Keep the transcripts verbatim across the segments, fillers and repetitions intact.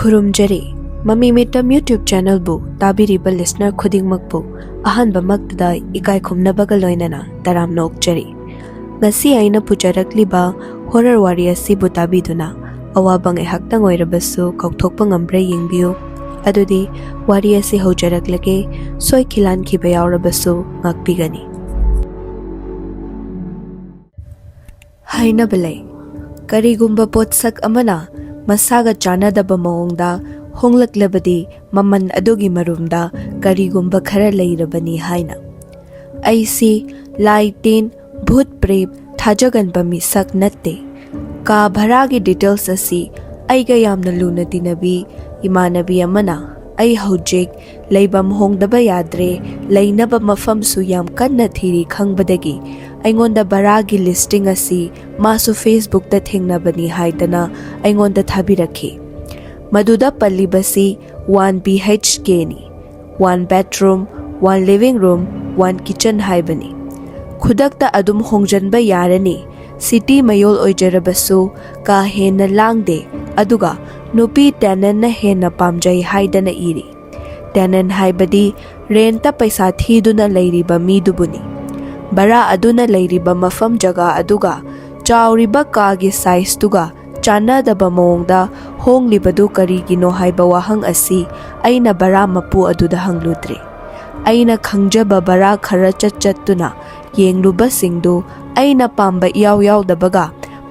ꯈꯨꯔꯨꯝꯖꯔꯤ꯫ ꯃꯃꯤ ꯃꯤꯇꯝ YouTube ꯆꯦꯅꯦꯜꯕꯨ ꯇꯥꯕꯤꯔꯤꯕ listener ꯈꯨꯗꯤꯡꯃꯛꯄꯨ ꯑꯍꯥꯟꯕꯃꯛꯇꯗ ꯏꯀꯥꯏ ꯈꯨꯝꯅꯕꯒ ꯂꯣꯏꯅꯅ ꯇꯔꯥꯝꯅ ꯑꯣꯛꯆꯔꯤ꯫ ꯉꯁꯤ ꯑꯩꯅ ꯄꯨꯖꯔꯛꯂꯤꯕ ꯍꯣꯔꯔ ꯋꯥꯔꯤ ꯑꯁꯤꯕꯨ ꯇꯥꯕꯤꯗꯨꯅ ꯑꯋꯥꯕ ꯉꯥꯏꯍꯥꯛꯇꯪ ꯑꯣꯏꯔꯕꯁꯨ ꯀꯥꯎꯊꯣꯛꯄ ꯉꯝꯕ꯭ꯔꯥ ꯌꯦꯡꯕꯤꯌꯨ꯫ ꯑꯗꯨꯗꯤ ꯋꯥꯔꯤ ꯑꯁꯤ ꯍꯧꯖꯔꯛꯂꯒꯦ꯫ ꯁꯣꯏꯈꯤ ꯂꯥꯟꯈꯤꯕ ꯌꯥꯎꯔꯕꯁꯨ ꯉꯥꯛꯄꯤꯒꯅꯤ꯫ ꯍꯥꯏꯅꯕ ꯂꯩ, ꯀꯔꯤꯒꯨꯝꯕ ꯄꯣꯠꯁꯛ ꯑꯃꯅ ꯃꯁꯥꯒ ꯆꯥꯟꯅꯗꯕ ꯃꯑꯣꯡꯗ ꯍꯣꯡꯂꯛꯂꯕꯗꯤ ꯃꯃꯜ ꯑꯗꯨꯒꯤ ꯃꯔꯨꯝꯗ ꯀꯔꯤꯒꯨꯝꯕ ꯈꯔ ꯂꯩꯔꯕꯅꯤ ꯍꯥꯏꯅ꯫ ꯑꯩꯁꯤ ꯂꯥꯏ ꯇꯤꯟ, ꯚꯨꯠ ꯄ꯭ꯔꯦꯠ ꯊꯥꯖꯒꯟꯕ ꯃꯤꯁꯛ ꯅꯠꯇꯦ꯫ ꯀꯥ ꯚꯔꯥꯒꯤ ꯗꯤꯇꯦꯜꯁ ꯑꯁꯤ ꯑꯩꯒ ꯌꯥꯝꯅ ꯂꯨꯅ ꯇꯤꯟꯅꯕꯤ ꯏꯃꯥꯟꯅꯕꯤ ꯑꯃꯅ ꯑꯩ ꯍꯧꯖꯤꯛ ꯂꯩꯐꯝ ꯍꯣꯡꯗꯕ ꯌꯥꯗ꯭ꯔꯦ, ꯂꯩꯅꯕ ꯃꯐꯝꯁꯨ ꯌꯥꯝ ꯀꯟꯅ ꯊꯤꯔꯤ ꯈꯪꯕꯗꯒꯤ ꯑꯩꯉꯣꯟꯗ ꯚꯔꯥꯒꯤ ꯂꯤꯁꯇꯤꯡ ꯑꯁꯤ ꯃꯥꯁꯨ Facebookꯇ ꯊꯦꯡꯅꯕꯅꯤ ꯍꯥꯏꯗꯅ ꯑꯩꯉꯣꯟꯗ ꯊꯥꯕꯤꯔꯛꯈꯤ꯫ ꯃꯗꯨꯗ ꯄꯜꯂꯤꯕꯁꯤ one B H Kꯅꯤ꯫ One bedroom, one living room, one kitchen ꯍꯥꯏꯕꯅꯤ꯫ ꯈꯨꯗꯛꯇ ꯑꯗꯨꯝ ꯍꯣꯡꯖꯟꯕ ꯌꯥꯔꯅꯤ꯫ ꯁꯤꯇꯤ ꯃꯌꯣꯜ ꯑꯣꯏꯖꯔꯕꯁꯨ ꯀꯥ ꯍꯦꯟꯅ ꯂꯥꯡꯗꯦ, ꯑꯗꯨꯒ ꯅꯨꯄꯤ ꯇꯦꯅꯦꯟꯅ ꯍꯦꯟꯅ ꯄꯥꯝꯖꯩ ꯍꯥꯏꯗꯅ ꯏꯔꯤ꯫ ꯇꯦꯅꯦꯟ ꯍꯥꯏꯕꯗꯤ ꯔꯦꯟꯇ ꯄꯩꯁꯥ ꯊꯤꯗꯨꯅ ꯂꯩꯔꯤꯕ ꯃꯤꯗꯨꯕꯨꯅꯤ꯫ ꯚꯔꯥ ꯑꯗꯨꯅ ꯂꯩꯔꯤꯕ ꯃꯐꯝ ꯖꯒꯥ ꯑꯗꯨꯒ ꯆꯥꯎꯔꯤꯕ ꯀꯥꯒꯤ ꯁꯥꯏꯖꯇꯨꯒ ꯆꯥꯟꯅꯗꯕ ꯃꯑꯣꯡꯗ ꯍꯣꯡꯂꯤꯕꯗꯨ ꯀꯔꯤꯒꯤꯅꯣ ꯍꯥꯏꯕ ꯋꯥꯍꯪ ꯑꯁꯤ ꯑꯩꯅ ꯚꯔꯥ ꯃꯄꯨ ꯑꯗꯨꯗ ꯍꯪꯂꯨꯗ꯭ꯔꯤ꯫ ꯑꯩꯅ ꯈꯪꯖꯕ ꯚꯔꯥ ꯈꯔ ꯆꯠ ꯆꯠꯇꯨꯅ ꯌꯦꯡꯂꯨꯕꯁꯤꯡꯗꯨ ꯑꯩꯅ ꯄꯥꯝꯕ ꯏꯌꯥꯎ ꯌꯥꯎꯗꯕꯒ,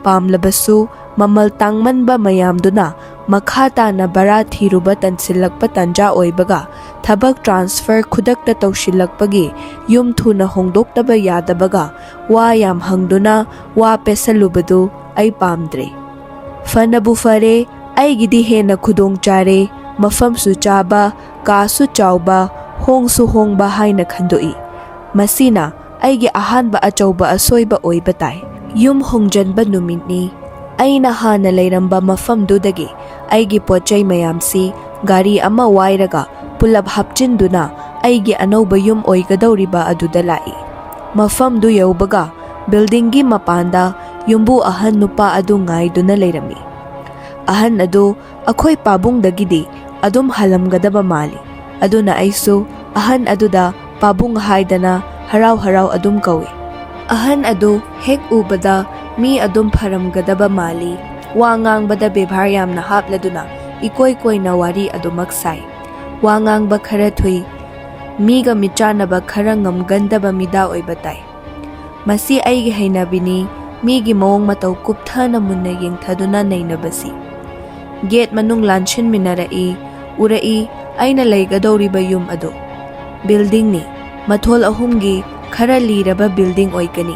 ꯄꯥꯝꯂꯕꯁꯨ ꯃꯃꯜ ꯇꯥꯡꯃꯟꯕ ꯃꯌꯥꯝꯗꯨꯅ ꯃꯈꯥ ꯇꯥꯅ ꯚꯔꯥ ꯊꯤꯔꯨꯕ ꯇꯟꯁꯤꯜꯂꯛꯄ ꯇꯥꯟꯖꯥ ꯑꯣꯏꯕꯒ, ꯊꯕꯛ ꯇ꯭ꯔꯥꯟꯁꯐꯔ ꯈꯨꯗꯛꯇ ꯇꯧꯁꯤꯜꯂꯛꯄꯒꯤ ꯌꯨꯝ ꯊꯨꯅ ꯍꯣꯡꯗꯣꯛꯇꯕ ꯌꯥꯗꯕꯒ, ꯋꯥ ꯌꯥꯝ ꯍꯪꯗꯨꯅ ꯋꯥ ꯄꯦꯠꯁꯜꯂꯨꯕꯗꯨ ꯑꯩ ꯄꯥꯝꯗ꯭ꯔꯦ꯫ ꯐꯅꯕꯨ ꯐꯔꯦ, ꯑꯩꯒꯤꯗꯤ ꯍꯦꯟꯅ ꯈꯨꯗꯣꯡ ꯆꯥꯔꯦ, ꯃꯐꯝꯁꯨ ꯆꯥꯕ, ꯀꯥꯁꯨ ꯆꯥꯎꯕ, ꯍꯣꯡꯁꯨ ꯍꯣꯡꯕ ꯍꯥꯏꯅ ꯈꯟꯗꯣꯛꯏ꯫ ꯃꯁꯤꯅ ꯑꯩꯒꯤ ꯑꯍꯥꯟꯕ ꯑꯆꯧꯕ ꯑꯁꯣꯏꯕ ꯑꯣꯏꯕ ꯇꯥꯏ꯫ ꯌꯨꯝ ꯍꯣꯡꯖꯟꯕ ꯅꯨꯃꯤꯠꯅꯤ꯫ ꯑꯩꯅ ꯍꯥꯟꯅ ꯂꯩꯔꯝꯕ ꯃꯐꯝꯗꯨꯗꯒꯤ ꯑꯩꯒꯤ ꯄꯣꯠꯆꯩ ꯃꯌꯥꯝꯁꯤ ꯒꯥꯔꯤ ꯑꯃ ꯋꯥꯏꯔꯒ ꯄꯨꯂꯞ ꯍꯥꯞꯆꯤꯟꯗꯨꯅ ꯑꯩꯒꯤ ꯑꯅꯧꯕ ꯌꯨꯝ ꯑꯣꯏꯒꯗꯧꯔꯤꯕ ꯑꯗꯨꯗ ꯂꯥꯛꯏ꯫ ꯃꯐꯝꯗꯨ ꯌꯧꯕꯒ ꯕꯤꯜꯗꯤꯡꯒꯤ ꯃꯄꯥꯟꯗ ꯌꯨꯝꯕꯨ ꯑꯍꯟ ꯅꯨꯄꯥ ꯑꯗꯨ ꯉꯥꯏꯗꯨꯅ ꯂꯩꯔꯝꯃꯤ꯫ ꯑꯍꯟ ꯑꯗꯨ ꯑꯩꯈꯣꯏ ꯄꯥꯕꯨꯡꯗꯒꯤꯗꯤ ꯑꯗꯨꯝ ꯍꯜꯂꯝꯒꯗꯕ ꯃꯥꯜꯂꯤ꯫ ꯑꯗꯨꯅ ꯑꯩꯁꯨ ꯑꯍꯟ ꯑꯗꯨꯗ ꯄꯥꯕꯨꯡ ꯍꯥꯏꯗꯅ ꯍꯔꯥꯎ ꯍꯔꯥꯎ ꯑꯗꯨꯝ ꯀꯧꯏ꯫ ꯑꯍꯟ ꯑꯗꯨ ꯍꯦꯛ ꯎꯕꯗ ꯃꯤ ꯑꯗꯨꯝ ꯐꯔꯝꯒꯗꯕ ꯃꯥꯜꯂꯤ꯫ ꯋꯥ ꯉꯥꯡꯕꯗ ꯕꯦꯕꯥꯔ ꯌꯥꯝꯅ ꯍꯥꯞꯂꯗꯨꯅ ꯏꯀꯣꯏ ꯀꯣꯏꯅ ꯋꯥꯔꯤ ꯑꯗꯨꯃꯛ ꯁꯥꯏ꯫ ꯋꯥ ꯉꯥꯡꯕ ꯈꯔ ꯊꯨꯏ꯫ ꯃꯤꯒ ꯃꯤꯆꯥꯟꯅꯕ ꯈꯔ ꯉꯝꯒꯟꯗꯕ ꯃꯤꯗꯥ ꯑꯣꯏꯕ ꯇꯥꯏ꯫ ꯃꯁꯤ ꯑꯩꯒꯤ ꯍꯩꯅꯕꯤꯅꯤ, ꯃꯤꯒꯤ ꯃꯑꯣꯡ ꯃꯇꯧ ꯀꯨꯞꯊꯅ ꯃꯨꯟꯅ ꯌꯦꯡꯊꯗꯨꯅ ꯅꯩꯅꯕꯁꯤ꯫ ꯒꯦꯠ ꯃꯅꯨꯡ ꯂꯥꯟꯁꯤꯟꯃꯤꯟꯅꯔꯛꯏ, ꯎꯔꯛꯏ ꯑꯩꯅ ꯂꯩꯒꯗꯧꯔꯤꯕ ꯌꯨꯝ ꯑꯗꯨ꯫ ꯕꯤꯜꯗꯤꯡꯅꯤ, ꯃꯊꯣꯜ ꯑꯍꯨꯝꯒꯤ ꯈꯔ ꯂꯤꯔꯕ ꯕꯤꯜꯗꯤꯡ ꯑꯣꯏꯒꯅꯤ꯫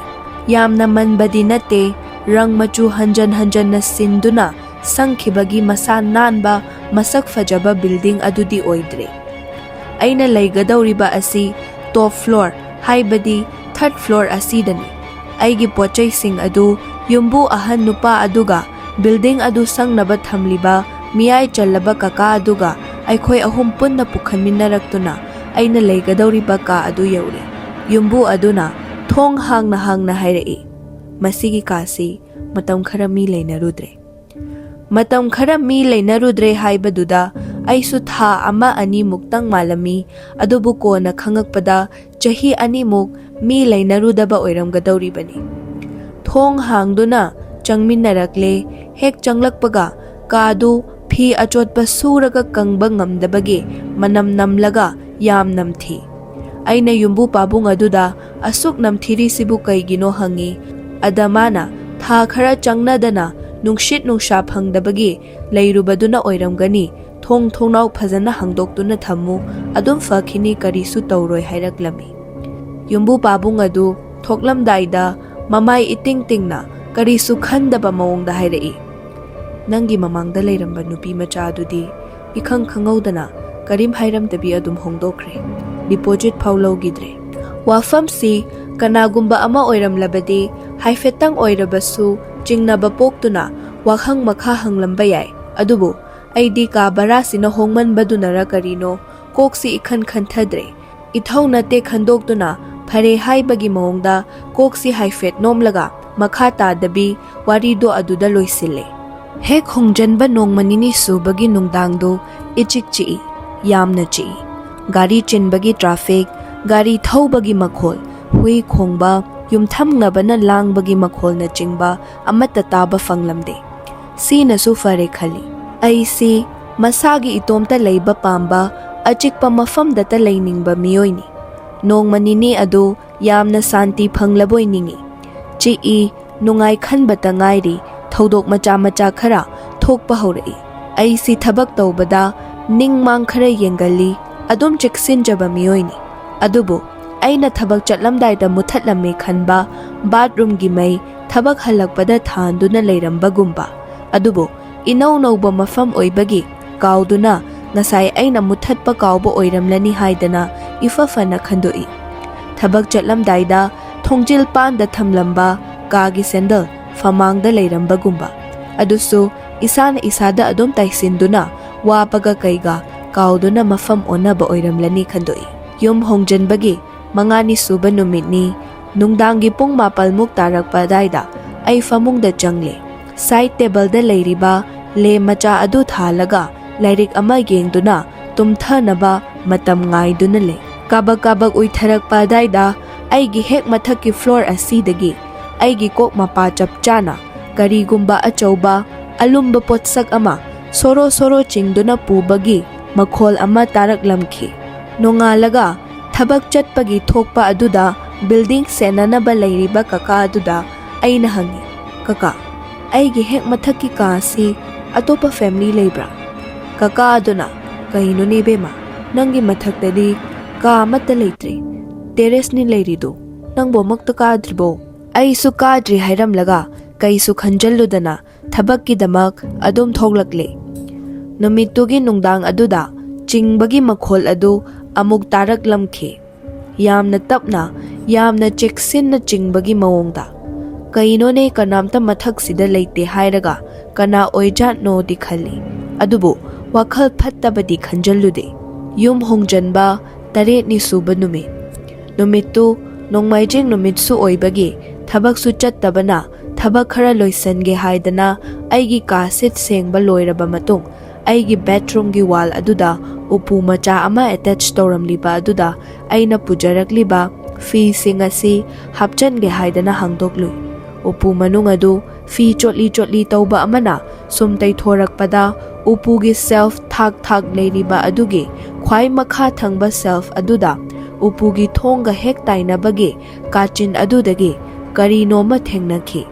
ꯌꯥꯝꯅ ꯃꯟꯕꯗꯤ ꯅꯠꯇꯦ, ꯔꯪ ꯃꯆꯨ ꯍꯟꯖꯟ ꯍꯟꯖꯟꯅ ꯁꯤꯟꯗꯨꯅ ꯁꯪꯈꯤꯕꯒꯤ ꯃꯁꯥ ꯅꯥꯟꯕ, ꯃꯁꯛ ꯐꯖꯕ ꯕꯤꯜꯗꯤꯡ ꯑꯗꯨꯗꯤ ꯑꯣꯏꯗ꯭ꯔꯦ꯫ ꯑꯩꯅ ꯂꯩꯒꯗꯧꯔꯤꯕ ꯑꯁꯤ ꯇꯣꯞ ꯐ꯭ꯂꯣꯔ, ꯍꯥꯏꯕꯗꯤ ꯊꯔꯗ ꯐ꯭ꯂꯣꯔ ꯑꯁꯤꯗꯅꯤ꯫ ꯑꯩꯒꯤ ꯄꯣꯠꯆꯩꯁꯤꯡ ꯑꯗꯨ ꯌꯨꯝꯕꯨ ꯑꯍꯟ ꯅꯨꯄꯥ ꯑꯗꯨꯒ ꯕꯤꯜꯗꯤꯡ ꯑꯗꯨ ꯁꯪꯅꯕ ꯊꯝꯂꯤꯕ ꯃꯤꯌꯥꯏ ꯆꯜꯂꯕ ꯀꯀꯥ ꯑꯗꯨꯒ ꯑꯩꯈꯣꯏ ꯑꯍꯨꯝ ꯄꯨꯟꯅ ꯄꯨꯈꯟꯃꯤꯟꯅꯔꯛꯇꯨꯅ ꯑꯩꯅ ꯂꯩꯒꯗꯧꯔꯤꯕ ꯀꯥ ꯑꯗꯨ ꯌꯧꯔꯦ꯫ ꯌꯨꯝꯕꯨ ꯑꯗꯨꯅ ꯊꯣꯡ ꯍꯥꯡꯅ ꯍꯥꯡꯅ ꯍꯥꯏꯔꯛꯏ, "ꯃꯁꯤꯒꯤ ꯀꯥꯁꯤ ꯃꯇꯝ ꯈꯔ ꯃꯤ ꯂꯩꯅꯔꯨꯗ꯭ꯔꯦ"꯫ ꯃꯇꯝ ꯈꯔ ꯃꯤ ꯂꯩꯅꯔꯨꯗ꯭ꯔꯦ ꯍꯥꯏꯕꯗꯨꯗ ꯑꯩꯁꯨ ꯊꯥ ꯑꯃ ꯑꯅꯤꯃꯨꯛꯇꯪ ꯃꯥꯜꯂꯝꯃꯤ, ꯑꯗꯨꯕꯨ ꯀꯣꯟꯅ ꯈꯪꯉꯛꯄꯗ ꯆꯍꯤ ꯑꯅꯤꯃꯨꯛ ꯃꯤ ꯂꯩꯅꯔꯨꯗꯕ ꯑꯣꯏꯔꯝꯒꯗꯧꯔꯤꯕꯅꯤ꯫ ꯊꯣꯡ ꯍꯥꯡꯗꯨꯅ ꯆꯪꯃꯤꯟꯅꯔꯛꯂꯦ꯫ ꯍꯦꯛ ꯆꯪꯂꯛꯄꯒ ꯀꯥꯗꯨ ꯐꯤ ꯑꯆꯣꯠꯄ ꯁꯨꯔꯒ ꯀꯪꯕ ꯉꯝꯗꯕꯒꯤ ꯃꯅꯝ ꯅꯝꯂꯒ ꯌꯥꯝ ꯅꯝꯊꯤ꯫ ꯑꯩꯅ ꯌꯨꯝꯕꯨ ꯄꯥꯕꯨꯡ ꯑꯗꯨꯗ "ꯑꯁꯨꯛ ꯅꯝꯊꯤꯔꯤꯁꯤꯕꯨ ꯀꯩꯒꯤꯅꯣ?" ꯍꯪꯉꯤ꯫ ꯑꯗ ꯃꯥꯅ, "ꯊꯥ ꯈꯔ ꯆꯪꯅꯗꯅ ꯅꯨꯡꯁꯤꯠ ꯅꯨꯡꯁꯥ ꯐꯪꯗꯕꯒꯤ ꯂꯩꯔꯨꯕꯗꯨꯅ ꯑꯣꯏꯔꯝꯒꯅꯤ, ꯊꯣꯡ ꯊꯣꯡꯅꯥꯎ ꯐꯖꯅ ꯍꯥꯡꯗꯣꯛꯇꯨꯅ ꯊꯝꯃꯨ, ꯑꯗꯨꯝ ꯐꯈꯤꯅꯤ, ꯀꯔꯤꯁꯨ ꯇꯧꯔꯣꯏ" ꯍꯥꯏꯔꯛꯂꯝꯃꯤ꯫ ꯌꯨꯝꯕꯨ ꯄꯥꯕꯨꯡ ꯑꯗꯨ ꯊꯣꯛꯂꯝꯗꯥꯏꯗ ꯃꯃꯥꯏ ꯏꯇꯤꯡ ꯇꯤꯡꯅ ꯀꯔꯤꯁꯨ ꯈꯟꯗꯕ ꯃꯑꯣꯡꯗ ꯍꯥꯏꯔꯛꯏ, "ꯅꯪꯒꯤ ꯃꯃꯥꯡꯗ ꯂꯩꯔꯝꯕ ꯅꯨꯄꯤ ꯃꯆꯥ ꯑꯗꯨꯗꯤ ꯏꯈꯪ ꯈꯪꯍꯧꯗꯅ ꯀꯔꯤꯝ ꯍꯥꯏꯔꯝꯗꯕꯤ ꯑꯗꯨꯝ ꯍꯣꯡꯗꯣꯛꯈ꯭ꯔꯦ꯫ ꯗꯤꯄꯣꯖꯤꯠ ꯐꯥꯎ ꯂꯧꯈꯤꯗ꯭ꯔꯦ"꯫ ꯋꯥꯐꯝꯁꯤ ꯀꯅꯥꯒꯨꯝꯕ ꯑꯃ ꯑꯣꯏꯔꯝꯂꯕꯗꯤ ꯍꯥꯏꯐꯦꯠꯇꯪ ꯑꯣꯏꯔꯕꯁꯨ ꯆꯤꯡꯅꯕ ꯄꯣꯛꯇꯨꯅ ꯋꯥꯍꯪ ꯃꯈꯥ ꯍꯪꯂꯝꯕ ꯌꯥꯏ꯫ ꯑꯗꯨꯕꯨ ꯑꯩꯗꯤ ꯀꯥ ꯚꯔꯥꯁꯤꯅ ꯍꯣꯡꯃꯟꯕꯗꯨꯅꯔ ꯀꯔꯤꯅꯣ ꯀꯣꯛꯁꯤ ꯏꯈꯟ ꯈꯟꯊꯗ꯭ꯔꯦ꯫ ꯏꯊꯧ ꯅꯠꯇꯦ ꯈꯟꯗꯣꯛꯇꯨꯅ ꯐꯔꯦ ꯍꯥꯏꯕꯒꯤ ꯃꯑꯣꯡꯗ ꯀꯣꯛꯁꯤ ꯍꯥꯏꯐꯦꯠ ꯅꯣꯝꯂꯒ ꯃꯈꯥ ꯇꯥꯗꯕꯤ ꯋꯥꯔꯤꯗꯣ ꯑꯗꯨꯗ ꯂꯣꯏꯁꯤꯜꯂꯦ꯫ ꯍꯦꯛ ꯍꯣꯡꯖꯟꯕ ꯅꯣꯡꯃ ꯅꯤꯅꯤ ꯁꯨꯕꯒꯤ ꯅꯨꯡꯗꯥꯡꯗꯨ ꯏꯆꯤꯛ ꯆꯤꯛꯏ, ꯌꯥꯝꯅ ꯆꯤꯛꯏ꯫ ꯒꯥꯔꯤ ꯆꯤꯟꯕꯒꯤ ꯇ꯭ꯔꯥꯐꯤꯛ, ꯒꯥꯔꯤ ꯊꯧꯕꯒꯤ ꯃꯈꯣꯜ, ꯍꯨꯏ ꯈꯣꯡꯕ, ꯌꯨꯝꯊꯪꯅꯕꯅ ꯂꯥꯡꯕꯒꯤ ꯃꯈꯣꯜꯅꯆꯤꯡꯕ ꯑꯃꯠꯇ ꯇꯥꯕ ꯐꯪꯂꯝꯗꯦ꯫ ꯁꯤꯅꯁꯨ ꯐꯔꯦ ꯈꯜꯂꯤ꯫ ꯑꯩꯁꯤ ꯃꯁꯥꯒꯤ ꯏꯇꯣꯝꯇ ꯂꯩꯕ ꯄꯥꯝꯕ ꯑꯆꯤꯛꯄ ꯃꯐꯝꯗꯇ ꯂꯩꯅꯤꯡꯕ ꯃꯤꯑꯣꯏꯅꯤ꯫ ꯅꯣꯡꯃ ꯅꯤꯅꯤ ꯑꯗꯨ ꯌꯥꯝꯅ ꯁꯥꯟꯇꯤ ꯐꯪꯂꯕꯣꯏ ꯅꯤꯡꯏ꯫ ꯆꯤꯛꯏ, ꯅꯨꯡꯉꯥꯏ ꯈꯟꯕꯇ ꯉꯥꯏꯔꯤ, ꯊꯧꯗꯣꯛ ꯃꯆꯥ ꯃꯆꯥ ꯈꯔ ꯊꯣꯛꯄ ꯍꯧꯔꯛꯏ꯫ ꯑꯩꯁꯤ ꯊꯕꯛ ꯇꯧꯕꯗ ꯅꯤꯡ ꯃꯥꯡ ꯈꯔ ꯌꯦꯡꯒꯜꯂꯤ, ꯑꯗꯨꯝ ꯆꯦꯛꯁꯤꯟꯖꯕ ꯃꯤꯑꯣꯏꯅꯤ꯫ ꯑꯗꯨꯕꯨ ꯑꯩꯅ ꯊꯕꯛ ꯆꯠꯂꯝꯗꯥꯏꯗ ꯃꯨꯊꯠꯂꯝꯃꯦ ꯈꯟꯕ ꯕꯥꯠꯔꯨꯝꯒꯤ ꯃꯩ ꯊꯕꯛ ꯍꯜꯂꯛꯄꯗ ꯊꯥꯟꯗꯨꯅ ꯂꯩꯔꯝꯕꯒꯨꯝꯕ꯫ ꯑꯗꯨꯕꯨ ꯏꯅꯧ ꯅꯧꯕ ꯃꯐꯝ ꯑꯣꯏꯕꯒꯤ ꯀꯥꯎꯗꯨꯅ ꯉꯁꯥꯏ ꯑꯩꯅ ꯃꯨꯊꯠꯄ ꯀꯥꯎꯕ ꯑꯣꯏꯔꯝꯂꯅꯤ ꯍꯥꯏꯗꯅ ꯏꯐ ꯐꯅ ꯈꯟꯗꯣꯛꯏ꯫ ꯊꯕꯛ ꯆꯠꯂꯝꯗꯥꯏꯗ ꯊꯣꯡꯖꯤꯜ ꯄꯥꯟꯗ ꯊꯝꯂꯝꯕ ꯀꯥꯒꯤ ꯁꯦꯟꯗꯜ ꯐꯃꯥꯡꯗ ꯂꯩꯔꯝꯕꯒꯨꯝꯕ꯫ ꯑꯗꯨꯁꯨ ꯏꯁꯥꯅ ꯏꯁꯥꯗ ꯑꯗꯨꯝ ꯇꯥꯏꯁꯤꯟꯗꯨꯅ ꯋꯥꯕꯒ ꯀꯩꯒ ꯀꯥꯎꯗꯨꯅ ꯃꯐꯝ ꯑꯣꯟꯅꯕ ꯑꯣꯏꯔꯝꯂꯅꯤ ꯈꯟꯗꯣꯛꯏ꯫ ꯌꯨꯝ ꯍꯣꯡꯖꯟꯕꯒꯤ ꯃꯉꯥꯅꯤ ꯁꯨꯕ ꯅꯨꯃꯤꯠꯅꯤ꯫ ꯅꯨꯡꯗꯥꯡꯒꯤ ꯄꯨꯡ ꯃꯥꯄꯜꯃꯨꯛ ꯇꯥꯔꯛꯄ ꯑꯗꯥꯏꯗ ꯑꯩ ꯐꯃꯨꯡꯗ ꯆꯪꯂꯦ꯫ ꯁꯥꯏꯠ ꯇꯦꯕꯜꯗ ꯂꯩꯔꯤꯕ ꯂꯦꯝ ꯃꯆꯥ ꯑꯗꯨ ꯊꯥꯜꯂꯒ ꯂꯥꯏꯔꯤꯛ ꯑꯃ ꯌꯦꯡꯗꯨꯅ ꯇꯨꯝꯊꯅꯕ ꯃꯇꯝ ꯉꯥꯏꯗꯨꯅ ꯂꯩ꯫ ꯀꯥꯕꯛ ꯀꯥꯕꯛ ꯎꯏꯊꯔꯛꯄ ꯑꯗꯥꯏꯗ ꯑꯩꯒꯤ ꯍꯦꯛ ꯃꯊꯛꯀꯤ ꯐ꯭ꯂꯣꯔ ꯑꯁꯤꯗꯒꯤ ꯑꯩꯒꯤ ꯀꯣꯛ ꯃꯄꯥ ꯆꯞ ꯆꯥꯅ ꯀꯔꯤꯒꯨꯝꯕ ꯑꯆꯧꯕ ꯑꯂꯨꯝꯕ ꯄꯣꯠꯁꯛ ꯑꯃ ꯁꯣꯔꯣ ꯁꯣꯔꯣ ꯆꯤꯡꯗꯨꯅ ꯄꯨꯕꯒꯤ ꯃꯈꯣꯜ ꯑꯃ ꯇꯥꯔꯛꯂꯝꯈꯤ꯫ ꯅꯣꯡꯉꯥꯜꯂꯒ ꯊꯕꯛ ꯆꯠꯄꯒꯤ ꯊꯣꯛꯄ ꯑꯗꯨꯗ ꯕꯤꯜꯗꯤꯡ ꯁꯦꯟꯅꯅꯕ ꯂꯩꯔꯤꯕ ꯀꯀꯥ ꯑꯗꯨꯗ ꯑꯩꯅ ꯍꯪꯉꯤ, "ꯀꯀꯥ, ꯑꯩꯒꯤ ꯍꯦꯛ ꯃꯊꯛꯀꯤ ꯀꯥ ꯑꯁꯤ ꯑꯇꯣꯞꯄ ꯐꯦꯃꯤꯂꯤ ꯂꯩꯕ꯭ꯔꯥ?" ꯀꯀꯥ ꯑꯗꯨꯅ, "ꯀꯩꯅꯣꯅꯦ ꯏꯕꯦꯝꯃ, ꯅꯪꯒꯤ ꯃꯊꯛꯇꯗꯤ ꯀꯥ ꯑꯃꯠꯇ ꯂꯩꯇ꯭ꯔꯦ, ꯇꯦꯔꯦꯁꯅꯤ ꯂꯩꯔꯤꯗꯨ, ꯅꯪꯕꯨ ꯑꯃꯨꯛꯇ ꯀꯥꯗ꯭ꯔꯤꯕꯣ?" ꯑꯩꯁꯨ ꯀꯥꯗ꯭ꯔꯤ ꯍꯥꯏꯔꯝꯂꯒ ꯀꯩꯁꯨ ꯈꯟꯖꯜꯂꯨꯗꯅ ꯊꯕꯛꯀꯤꯗꯃꯛ ꯑꯗꯨꯝ ꯊꯣꯛꯂꯛꯂꯦ꯫ ꯅꯨꯃꯤꯠꯇꯨꯒꯤ ꯅꯨꯡꯗꯥꯡ ꯑꯗꯨꯗ ꯆꯤꯡꯕꯒꯤ ꯃꯈꯣꯜ ꯑꯗꯨ ꯑꯃꯨꯛ ꯇꯥꯔꯛꯂꯝꯈꯤ꯫ ꯌꯥꯝꯅ ꯇꯞꯅ, ꯌꯥꯝꯅ ꯆꯦꯛꯁꯤꯟꯅ ꯆꯤꯡꯕꯒꯤ ꯃꯑꯣꯡꯗ꯫ ꯀꯩꯅꯣꯅꯦ, ꯀꯅꯥꯝꯇ ꯃꯊꯛꯁꯤꯗ ꯂꯩꯇꯦ ꯍꯥꯏꯔꯒ ꯀꯅꯥ ꯑꯣꯏꯖꯥꯠꯅꯣꯗꯤ ꯈꯜꯂꯤ, ꯑꯗꯨꯕꯨ ꯋꯥꯈꯜ ꯐꯠꯇꯕꯗꯤ ꯈꯟꯖꯜꯂꯨꯗꯦ꯫ ꯌꯨꯝ ꯍꯣꯡꯖꯟꯕ ꯇꯔꯦꯠꯅꯤ ꯁꯨꯕ ꯅꯨꯃꯤꯠ꯫ ꯅꯨꯃꯤꯠꯇꯨ ꯅꯣꯡꯃꯥꯏꯖꯤꯡ ꯅꯨꯃꯤꯠꯁꯨ ꯑꯣꯏꯕꯒꯤ ꯊꯕꯛꯁꯨ ꯆꯠꯇꯕꯅ ꯊꯕꯛ ꯈꯔ ꯂꯣꯏꯁꯟꯒꯦ ꯍꯥꯏꯗꯅ ꯑꯩꯒꯤ ꯀꯥ ꯁꯤꯠ ꯁꯦꯡꯕ ꯂꯣꯏꯔꯕ ꯃꯇꯨꯡ, ꯑꯩꯒꯤ ꯕꯦꯗꯔꯨꯝꯒꯤ ꯋꯥꯜ ꯑꯗꯨꯗ ꯎꯄꯨ ꯃꯆꯥ ꯑꯃ ꯑꯦꯇꯦꯆ ꯇꯧꯔꯝꯂꯤꯕ ꯑꯗꯨꯗ ꯑꯩꯅ ꯄꯨꯖꯔꯛꯂꯤꯕ ꯐꯤꯁꯤꯡ ꯑꯁꯤ ꯍꯥꯞꯆꯟꯒꯦ ꯍꯥꯏꯗꯅ ꯍꯥꯡꯗꯣꯛꯂꯨꯏ꯫ ꯎꯄꯨ ꯃꯅꯨꯡ ꯑꯗꯨ ꯐꯤ ꯆꯣꯠꯂꯤ ꯆꯣꯠꯂꯤ ꯇꯧꯕ ꯑꯃꯅ ꯁꯨꯝ ꯇꯩꯊꯣꯔꯛꯄꯗ, ꯎꯄꯨꯒꯤ ꯁꯦꯜꯐ ꯊꯥꯛ ꯊꯥꯛ ꯂꯩꯔꯤꯕ ꯑꯗꯨꯒꯤ ꯈ꯭ꯋꯥꯏ ꯃꯈꯥ ꯊꯪꯕ ꯁꯦꯜꯐ ꯑꯗꯨꯗ ꯎꯄꯨꯒꯤ ꯊꯣꯡꯒ ꯍꯦꯛ ꯇꯥꯏꯅꯕꯒꯤ ꯀꯥꯆꯤꯟ ꯑꯗꯨꯗꯒꯤ ꯀꯔꯤꯅꯣꯃ ꯊꯦꯡꯅꯈꯤ꯫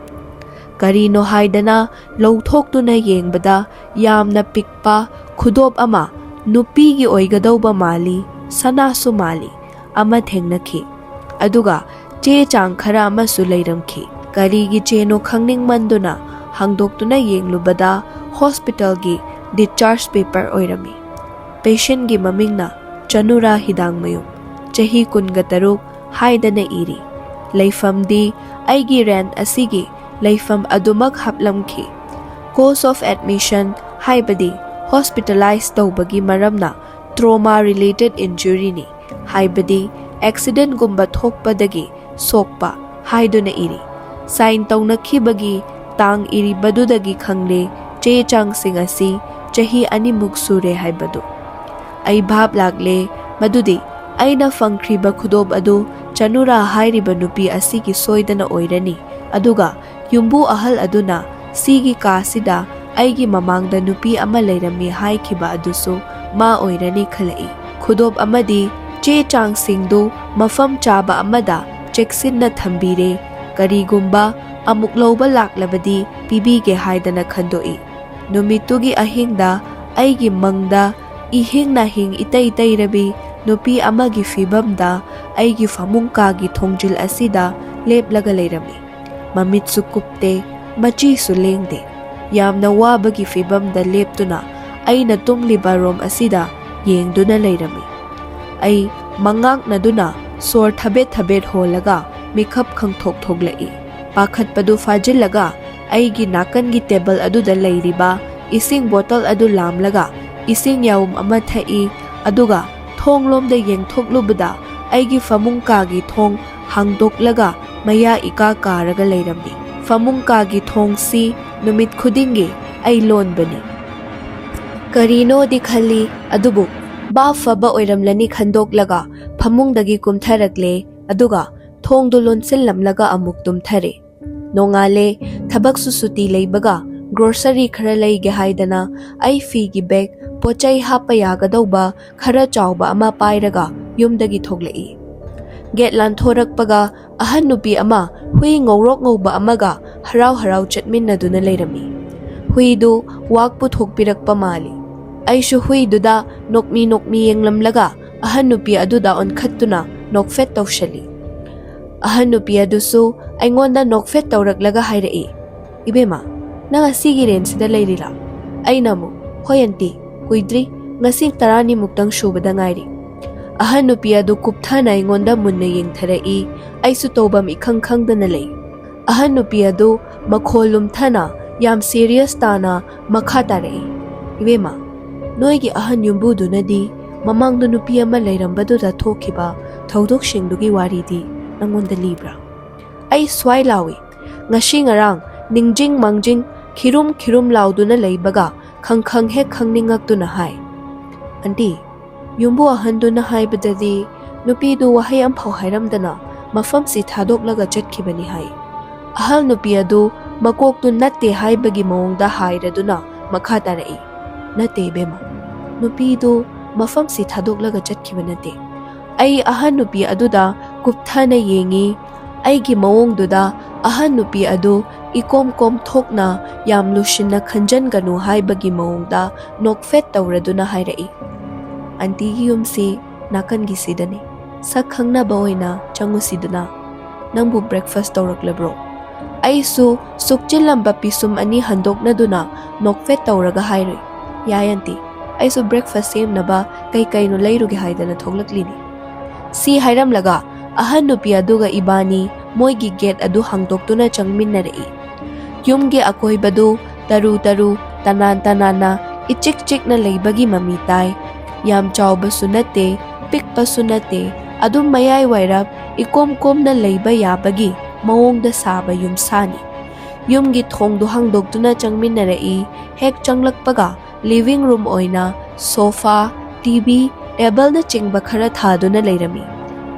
ꯀꯔꯤꯅꯣ ꯍꯥꯏꯗꯅ ꯂꯧꯊꯣꯛꯇꯨꯅ ꯌꯦꯡꯕꯗ, ꯌꯥꯝꯅ ꯄꯤꯛꯄ ꯈꯨꯗꯣꯞ ꯑꯃ, ꯅꯨꯄꯤꯒꯤ ꯑꯣꯏꯒꯗꯧꯕ ꯃꯥꯜꯂꯤ, ꯁꯅꯥꯁꯨ ꯃꯥꯜꯂꯤ, ꯑꯃ ꯊꯦꯡꯅꯈꯤ꯫ ꯑꯗꯨꯒ ꯆꯦ ꯆꯥꯡ ꯈꯔ ꯑꯃꯁꯨ ꯂꯩꯔꯝꯈꯤ꯫ ꯀꯔꯤꯒꯤ ꯆꯦꯅꯣ ꯈꯪꯅꯤꯡꯃꯟꯗꯨꯅ ꯍꯥꯡꯗꯣꯛꯇꯨꯅ ꯌꯦꯡꯂꯨꯕꯗ, ꯍꯣꯁꯄꯤꯇꯥꯜꯒꯤ ꯗꯤꯁꯆꯥꯔꯖ ꯄꯦꯄꯔ ꯑꯣꯏꯔꯝꯃꯤ꯫ ꯄꯦꯁꯦꯟꯒꯤ ꯃꯃꯤꯡꯅ ꯆꯅꯨꯔꯥ ꯍꯤꯗꯥꯡꯃꯌꯨꯝ, ꯆꯍꯤ ꯀꯨꯟꯒ ꯇꯔꯨꯛ ꯍꯥꯏꯗꯅ ꯏꯔꯤ꯫ ꯂꯩꯐꯝꯗꯤ ꯑꯩꯒꯤ ꯔꯦꯟꯠ ꯑꯁꯤꯒꯤ ꯂꯩꯐꯝ ꯑꯗꯨꯃꯛ ꯍꯥꯞꯂꯝꯈꯤ꯫ ꯀꯣꯁ ꯑꯣꯐ ꯑꯦꯗꯃꯤꯁꯟ, ꯍꯥꯏꯕꯗꯤ ꯍꯣꯁꯄꯤꯇꯥꯂꯥꯏꯖ ꯇꯧꯕꯒꯤ ꯃꯔꯝꯅ trauma related injuryꯅꯤ, ꯍꯥꯏꯕꯗꯤ ꯑꯦꯛꯁꯤꯗꯦꯟꯒꯨꯝꯕ ꯊꯣꯛꯄꯗꯒꯤ ꯁꯣꯛꯄ ꯍꯥꯏꯗꯨꯅ ꯏꯔꯤ꯫ ꯁꯥꯏꯟ ꯇꯧꯅꯈꯤꯕꯒꯤ ꯇꯥꯡ ꯏꯔꯤꯕꯗꯨꯗꯒꯤ ꯈꯪꯂꯦ, ꯆꯦ ꯆꯥꯡꯁꯤꯡ ꯑꯁꯤ ꯆꯍꯤ ꯑꯅꯤꯃꯨꯛ ꯁꯨꯔꯦ ꯍꯥꯏꯕꯗꯨ꯫ ꯑꯩ ꯚꯥꯞ ꯂꯥꯛꯂꯦ ꯃꯗꯨꯗꯤ ꯑꯩꯅ ꯐꯪꯈ꯭ꯔꯤꯕ ꯈꯨꯗꯣꯞ ꯑꯗꯨ ꯆꯅꯨꯔꯥ ꯍꯥꯏꯔꯤꯕ ꯅꯨꯄꯤ ꯑꯁꯤꯒꯤ ꯁꯣꯏꯗꯅ ꯑꯣꯏꯔꯅꯤ, ꯑꯗꯨꯒ ꯌꯨꯝꯕꯨ ꯑꯍꯜ ꯑꯗꯨꯅ ꯁꯤꯒꯤ ꯀꯥꯁꯤꯗ ꯑꯩꯒꯤ ꯃꯃꯥꯡꯗ ꯅꯨꯄꯤ ꯑꯃ ꯂꯩꯔꯝꯃꯤ ꯍꯥꯏꯈꯤꯕ ꯑꯗꯨꯁꯨ ꯃꯥ ꯑꯣꯏꯔꯅꯤ ꯈꯜꯂꯛꯏ꯫ ꯈꯨꯗꯣꯞ ꯑꯃꯗꯤ ꯆꯦ ꯆꯥꯡꯁꯤꯡꯗꯨ ꯃꯐꯝ ꯆꯥꯕ ꯑꯃꯗ ꯆꯦꯛꯁꯤꯟꯅ ꯊꯝꯕꯤꯔꯦ, ꯀꯔꯤꯒꯨꯝꯕ ꯑꯃꯨꯛ ꯂꯧꯕ ꯂꯥꯛꯂꯕꯗꯤ ꯄꯤꯕꯤꯒꯦ ꯍꯥꯏꯗꯅ ꯈꯟꯗꯣꯛꯏ꯫ ꯅꯨꯃꯤꯠꯇꯨꯒꯤ ꯑꯍꯤꯡꯗ ꯑꯩꯒꯤ ꯃꯪꯗ ꯏꯍꯤꯡ ꯅꯥꯍꯤꯡ ꯏꯇꯩ ꯇꯩꯔꯕꯤ ꯅꯨꯄꯤ ꯑꯃꯒꯤ ꯐꯤꯕꯝꯗ ꯑꯩꯒꯤ ꯐꯃꯨꯡ ꯀꯥꯒꯤ ꯊꯣꯡꯖꯤꯜ ꯑꯁꯤꯗ ꯂꯦꯞꯂꯒ ꯂꯩꯔꯝꯃꯤ꯫ ꯃꯃꯤꯠꯁꯨ ꯀꯨꯞꯇꯦ, ꯃꯆꯤꯁꯨ ꯂꯦꯡꯗꯦ꯫ ꯌꯥꯝꯅ ꯋꯥꯕꯒꯤ ꯐꯤꯕꯝꯗ ꯂꯦꯞꯇꯨꯅ ꯑꯩꯅ ꯇꯨꯝꯂꯤꯕ ꯔꯨꯝ ꯑꯁꯤꯗ ꯌꯦꯡꯗꯨꯅ ꯂꯩꯔꯝꯃꯤ꯫ ꯑꯩ ꯃꯉꯥꯛꯅꯗꯨꯅ ꯁꯣꯔ ꯊꯕꯦꯠ ꯊꯕꯦꯠ ꯍꯣꯜꯂꯒ ꯃꯤꯀꯞ ꯈꯪꯊꯣꯛ ꯊꯣꯛꯂꯛꯏ꯫ ꯄꯥꯈꯠꯄꯗꯨ ꯐꯥꯖꯤꯜꯂꯒ ꯑꯩꯒꯤ ꯅꯥꯀꯟꯒꯤ ꯇꯦꯕꯜ ꯑꯗꯨꯗ ꯂꯩꯔꯤꯕ ꯏꯁꯤꯡ ꯕꯣꯇꯜ ꯑꯗꯨ ꯂꯥꯝꯂꯒ ꯏꯁꯤꯡ ꯌꯥꯎꯝ ꯑꯃ ꯊꯛꯏ, ꯑꯗꯨꯒ ꯊꯣꯡꯂꯣꯝꯗ ꯌꯦꯡꯊꯣꯛꯂꯨꯕꯗ ꯑꯩꯒꯤ ꯐꯃꯨꯡ ꯀꯥꯒꯤ ꯊꯣꯡ ꯍꯥꯡꯗꯣꯛꯂꯒ ꯃꯌꯥ ꯏꯀꯥ ꯀꯥꯔꯒ ꯂꯩꯔꯝꯃꯤ꯫ ꯐꯃꯨꯡ ꯀꯥꯒꯤ ꯊꯣꯡꯁꯤ ꯅꯨꯃꯤꯠ ꯈꯨꯗꯤꯡꯒꯤ ꯑꯩ ꯂꯣꯟꯕꯅꯤ꯫ ꯀꯔꯤꯅꯣꯗꯤ ꯈꯜꯂꯤ, ꯑꯗꯨꯕꯨ ꯚꯥꯞ ꯐꯕ ꯑꯣꯏꯔꯝꯂꯅꯤ ꯈꯟꯗꯣꯛꯂꯒ ꯐꯃꯨꯡꯗꯒꯤ ꯀꯨꯝꯊꯔꯛꯂꯦ, ꯑꯗꯨꯒ ꯊꯣꯡꯗꯨ ꯂꯣꯟꯁꯤꯜꯂꯝꯂꯒ ꯑꯃꯨꯛ ꯇꯨꯝꯊꯔꯦ꯫ ꯅꯣꯡꯉꯥꯜꯂꯦ, ꯊꯕꯛꯁꯨ ꯁꯨꯇꯤ ꯂꯩꯕꯒ ꯒ꯭ꯔꯣꯁꯔꯤ ꯈꯔ ꯂꯩꯒꯦ ꯍꯥꯏꯗꯅ ꯑꯩ ꯐꯤꯒꯤ ꯕꯦꯒ, ꯄꯣꯠꯆꯩ ꯍꯥꯞꯄ ꯌꯥꯒꯗꯧꯕ ꯈꯔ ꯆꯥꯎꯕ ꯑꯃ ꯄꯥꯏꯔꯒ ꯌꯨꯝꯗꯒꯤ ꯊꯣꯛꯂꯛꯏ꯫ ꯒꯦꯠ ꯂꯥꯟꯊꯣꯔꯛꯄꯒ ꯑꯍꯟ ꯅꯨꯄꯤ ꯑꯃ ꯍꯨꯏ ꯉꯧꯔꯣꯛ ꯉꯧꯕ ꯑꯃꯒ ꯍꯔꯥꯎ ꯍꯔꯥꯎ ꯆꯠꯃꯤꯟꯅꯗꯨꯅ ꯂꯩꯔꯝꯃꯤ꯫ ꯍꯨꯏꯗꯨ ꯋꯥꯛ ꯄꯨꯊꯣꯛꯄꯤꯔꯛꯄ ꯃꯥꯜꯂꯤ꯫ ꯑꯩꯁꯨ ꯍꯨꯏꯗꯨꯗ ꯅꯣꯛꯃꯤ ꯅꯣꯛꯃꯤ ꯌꯦꯡꯂꯝꯂꯒ ꯑꯍꯟ ꯅꯨꯄꯤ ꯑꯗꯨꯗ ꯑꯣꯟꯈꯠꯇꯨꯅ ꯅꯣꯛꯐꯦꯠ ꯇꯧꯁꯜꯂꯤ꯫ ꯑꯍꯟ ꯅꯨꯄꯤ ꯑꯗꯨꯁꯨ ꯑꯩꯉꯣꯟꯗ ꯅꯣꯛꯐꯦꯠ ꯇꯧꯔꯛꯂꯒ ꯍꯥꯏꯔꯛꯏ, "ꯏꯕꯦꯝꯃ, ꯅꯪ ꯑꯁꯤꯒꯤ ꯔꯦꯟꯖꯁꯤꯗ ꯂꯩꯔꯤꯔꯥ?" ꯑꯩꯅ ꯑꯃꯨꯛ, "ꯍꯣꯏ ꯑꯟꯇꯤ, ꯀꯨꯏꯗ꯭ꯔꯤ, ꯉꯁꯤ ꯇꯔꯥꯅꯤꯃꯨꯛꯇꯪ ꯁꯨꯕꯗ ꯉꯥꯏꯔꯤ꯫" ꯑꯍꯟ ꯅꯨꯄꯤ ꯑꯗꯨ ꯀꯨꯞꯊꯅ ꯑꯩꯉꯣꯟꯗ ꯃꯨꯟꯅ ꯌꯦꯡꯊꯔꯛꯏ꯫ ꯑꯩꯁꯨ ꯇꯧꯐꯝ ꯏꯈꯪ ꯈꯪꯗꯅ ꯂꯩ꯫ ꯑꯍꯟ ꯅꯨꯄꯤ ꯑꯗꯨ ꯃꯈꯣꯜ ꯂꯨꯝꯊꯅ ꯌꯥꯝ ꯁꯤꯔꯤꯌꯁ ꯇꯥꯅ ꯃꯈꯥ ꯇꯥꯔꯛꯏ, "ꯏꯕꯦꯝꯃ, ꯅꯣꯏꯒꯤ ꯑꯍꯟ ꯌꯨꯝꯕꯨꯗꯨꯅꯗꯤ ꯃꯃꯥꯡꯗ ꯅꯨꯄꯤ ꯑꯃ ꯂꯩꯔꯝꯕꯗꯨꯗ ꯊꯣꯛꯈꯤꯕ ꯊꯧꯗꯣꯛꯁꯤꯡꯗꯨꯒꯤ ꯋꯥꯔꯤꯗꯤ ꯅꯪꯉꯣꯟꯗ ꯂꯤꯕ꯭ꯔꯥ?" ꯑꯩ ꯁ꯭ꯋꯥꯏ ꯂꯥꯎꯏ꯫ ꯉꯁꯤ ꯉꯔꯥꯡ ꯅꯤꯡꯖꯤꯡ ꯃꯥꯡꯖꯤꯡ, ꯈꯤꯔꯨꯝ ꯈꯤꯔꯨꯝ ꯂꯥꯎꯗꯨꯅ ꯂꯩꯕꯒ ꯈꯪꯈꯪ ꯍꯦꯛ ꯈꯪꯅꯤꯡꯉꯛꯇꯨꯅ ꯍꯥꯏ, "ꯑꯟꯇꯤ, ꯌꯨꯝꯕꯨ ꯑꯍꯟꯗꯨꯅ ꯍꯥꯏꯕꯗꯗꯤ ꯅꯨꯄꯤꯗꯨ ꯋꯥꯍꯩ ꯑꯝꯐꯥꯎ ꯍꯥꯏꯔꯝꯗꯅ ꯃꯐꯝꯁꯤ ꯊꯥꯗꯣꯛꯂꯒ ꯆꯠꯈꯤꯕꯅꯤ ꯍꯥꯏ꯫" ꯑꯍꯜ ꯅꯨꯄꯤ ꯑꯗꯨ ꯃꯀꯣꯛꯇꯨ ꯅꯠꯇꯦ ꯍꯥꯏꯕꯒꯤ ꯃꯑꯣꯡꯗ ꯍꯥꯏꯔꯗꯨꯅ ꯃꯈꯥ ꯇꯥꯔꯛꯏ, "ꯅꯠꯇꯦ ꯏꯕꯦꯝꯃ, ꯅꯨꯄꯤꯗꯨ ꯃꯐꯝꯁꯤ ꯊꯥꯗꯣꯛꯂꯒ ꯆꯠꯈꯤꯕ ꯅꯠꯇꯦ꯫ ꯑꯩ ꯑꯍꯟ ꯅꯨꯄꯤ ꯑꯗꯨꯗ ꯀꯨꯞꯊꯅ ꯌꯦꯡꯉꯤ꯫ ꯑꯩꯒꯤ ꯃꯑꯣꯡꯗꯨꯗ ꯑꯍꯟ ꯅꯨꯄꯤ ꯑꯗꯨ ꯏꯀꯣꯝ ꯀꯣꯝ ꯊꯣꯛꯅ ꯌꯥꯝ ꯂꯨꯁꯤꯟꯅ ꯈꯟꯖꯟꯒꯅꯨ ꯍꯥꯏꯕꯒꯤ ꯃꯑꯣꯡꯗ ꯅꯣꯛꯐꯦꯠ ꯇꯧꯔꯗꯨꯅ ꯍꯥꯏꯔꯛꯏ, "ꯑꯟꯇꯤꯒꯤ ꯌꯨꯝꯁꯤ ꯅꯥꯀꯟꯒꯤꯁꯤꯗꯅꯤ꯫ ꯁꯛ ꯈꯪꯅꯕ ꯑꯣꯏꯅ ꯆꯪꯉꯨꯁꯤꯗꯅ꯫ ꯅꯪꯕꯨ ꯕ꯭ꯔꯦꯛꯐꯥꯁ ꯇꯧꯔꯛꯂꯕ꯭ꯔꯣ?" ꯑꯩꯁꯨ ꯁꯨꯛꯆꯤꯜꯂꯝꯕ ꯄꯤꯁꯨꯝ ꯑꯅꯤ ꯍꯟꯗꯣꯛꯅꯗꯨꯅ ꯅꯣꯛꯐꯦꯠ ꯇꯧꯔꯒ ꯍꯥꯏꯔꯨꯏ, "ꯌꯥꯏ ꯑꯟꯇꯤ, ꯑꯩꯁꯨ ꯕ꯭ꯔꯦꯛꯐꯥꯁ ꯁꯦꯝꯅꯕ ꯀꯩ ꯀꯩꯅꯣ ꯂꯩꯔꯨꯒꯦ ꯍꯥꯏꯗꯅ ꯊꯣꯛꯂꯛꯂꯤꯅꯤ꯫" ꯁꯤ ꯍꯥꯏꯔꯝꯂꯒ ꯑꯍꯟ ꯅꯨꯄꯤ ꯑꯗꯨꯒ ꯏꯕꯥꯅꯤ ꯃꯣꯏꯒꯤ ꯒꯦꯠ ꯑꯗꯨ ꯍꯥꯡꯗꯣꯛꯇꯨꯅ ꯆꯪꯃꯤꯟꯅꯔꯛꯏ꯫ ꯌꯨꯝꯒꯤ ꯑꯀꯣꯏꯕꯗꯨ ꯇꯔꯨ ꯇꯔꯨ, ꯇꯅꯥꯟ ꯇꯅꯥꯟꯅ, ꯏꯆꯤꯛ ꯆꯤꯛꯅ ꯂꯩꯕꯒꯤ ꯃꯃꯤ ꯇꯥꯏ꯫ ꯌꯥꯝ ꯆꯥꯎꯕꯁꯨ ꯅꯠꯇꯦ, ꯄꯤꯛꯄꯁꯨ ꯅꯠꯇꯦ, ꯑꯗꯨꯝ ꯃꯌꯥꯏ ꯋꯥꯏꯔꯞ ꯏꯀꯣꯝ ꯀꯣꯝꯅ ꯂꯩꯕ ꯌꯥꯕꯒꯤ ꯃꯑꯣꯡꯗ ꯁꯥꯕ ꯌꯨꯝꯁꯥꯅꯤ꯫ ꯌꯨꯝꯒꯤ ꯊꯣꯡꯗꯨ ꯍꯥꯡꯗꯣꯛꯇꯨꯅ ꯆꯪꯃꯤꯟꯅꯔꯛꯏ꯫ ꯍꯦꯛ ꯆꯪꯂꯛꯄꯒ ꯂꯤꯚꯤꯡ ꯔꯨꯝ ꯑꯣꯏꯅ ꯁꯣꯐꯥ, ꯇꯤ ꯚꯤ, ꯇꯦꯕꯜꯅꯆꯤꯡꯕ ꯈꯔ ꯊꯥꯗꯨꯅ ꯂꯩꯔꯝꯃꯤ꯫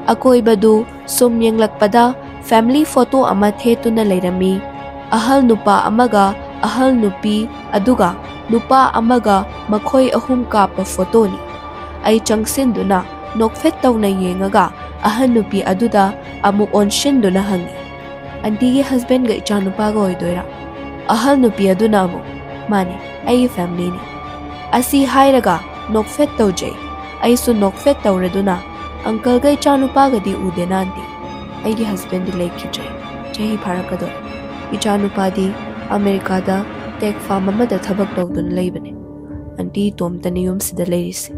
ꯑꯀꯣꯏꯕꯗꯨ ꯁꯨꯝ ꯌꯦꯡꯂꯛꯄꯗ ꯐꯦꯃꯤꯂꯤ ꯐꯣꯇꯣ ꯑꯃ ꯊꯦꯠꯇꯨꯅ ꯂꯩꯔꯝꯃꯤ꯫ ꯑꯍꯜ ꯅꯨꯄꯥ ꯑꯃꯒ ꯑꯍꯜ ꯅꯨꯄꯤ, ꯑꯗꯨꯒ ꯅꯨꯄꯥ ꯑꯃꯒ ꯃꯈꯣꯏ ꯑꯍꯨꯝ ꯀꯥꯞꯄ ꯐꯣꯇꯣꯅꯤ꯫ ꯑꯩ ꯆꯪꯁꯤꯟꯗꯨꯅ ꯅꯣꯛꯐꯦꯠ ꯇꯧꯅ ꯌꯦꯡꯉꯒ ꯑꯍꯜ ꯅꯨꯄꯤ ꯑꯗꯨꯗ ꯑꯃꯨꯛ ꯑꯣꯟꯁꯤꯟꯗꯨꯅ ꯍꯪꯉꯤ, "ꯑꯟꯇꯤꯒꯤ ꯍꯁꯕꯦꯟꯒ ꯏꯆꯥꯅꯨꯄꯥꯒ ꯑꯣꯏꯗꯣꯏꯔꯥ?" ꯑꯍꯜ ꯅꯨꯄꯤ ꯑꯗꯨꯅ ꯑꯃꯨꯛ, "ꯃꯥꯅꯦ, ꯑꯩꯒꯤ ꯐꯦꯃꯤꯂꯤꯅꯤ"꯫ ꯑꯁꯤ ꯍꯥꯏꯔꯒ ꯅꯣꯛꯐꯦꯠ ꯇꯧꯖꯩ꯫ ꯑꯩꯁꯨ ꯅꯣꯛꯐꯦꯠ ꯇꯧꯔꯗꯨꯅ, "ꯑꯪꯀꯜꯒ ꯏꯆꯥꯅꯨꯄꯥꯒꯗꯤ ꯎꯗꯦꯅ ꯑꯟꯇꯤ?" "ꯑꯩꯒꯤ ꯍꯁꯕꯦꯟꯗꯤ ꯂꯩꯈꯤꯗ꯭ꯔꯦ, ꯆꯍꯤ ꯐꯥꯔꯛꯀꯗꯧꯔꯦ꯫ ꯏꯆꯥꯅꯨꯄꯥꯗꯤ ꯑꯃꯦꯔꯤꯀꯥꯗ ꯇꯦꯛ ꯐꯥꯔꯝ ꯑꯃꯗ ꯊꯕꯛ ꯇꯧꯗꯨꯅ ꯂꯩꯕꯅꯦ꯫ ꯑꯟꯇꯤ ꯏꯇꯣꯝꯇꯅꯤ ꯌꯨꯝꯁꯤꯗ ꯂꯩꯔꯤꯁꯦ"꯫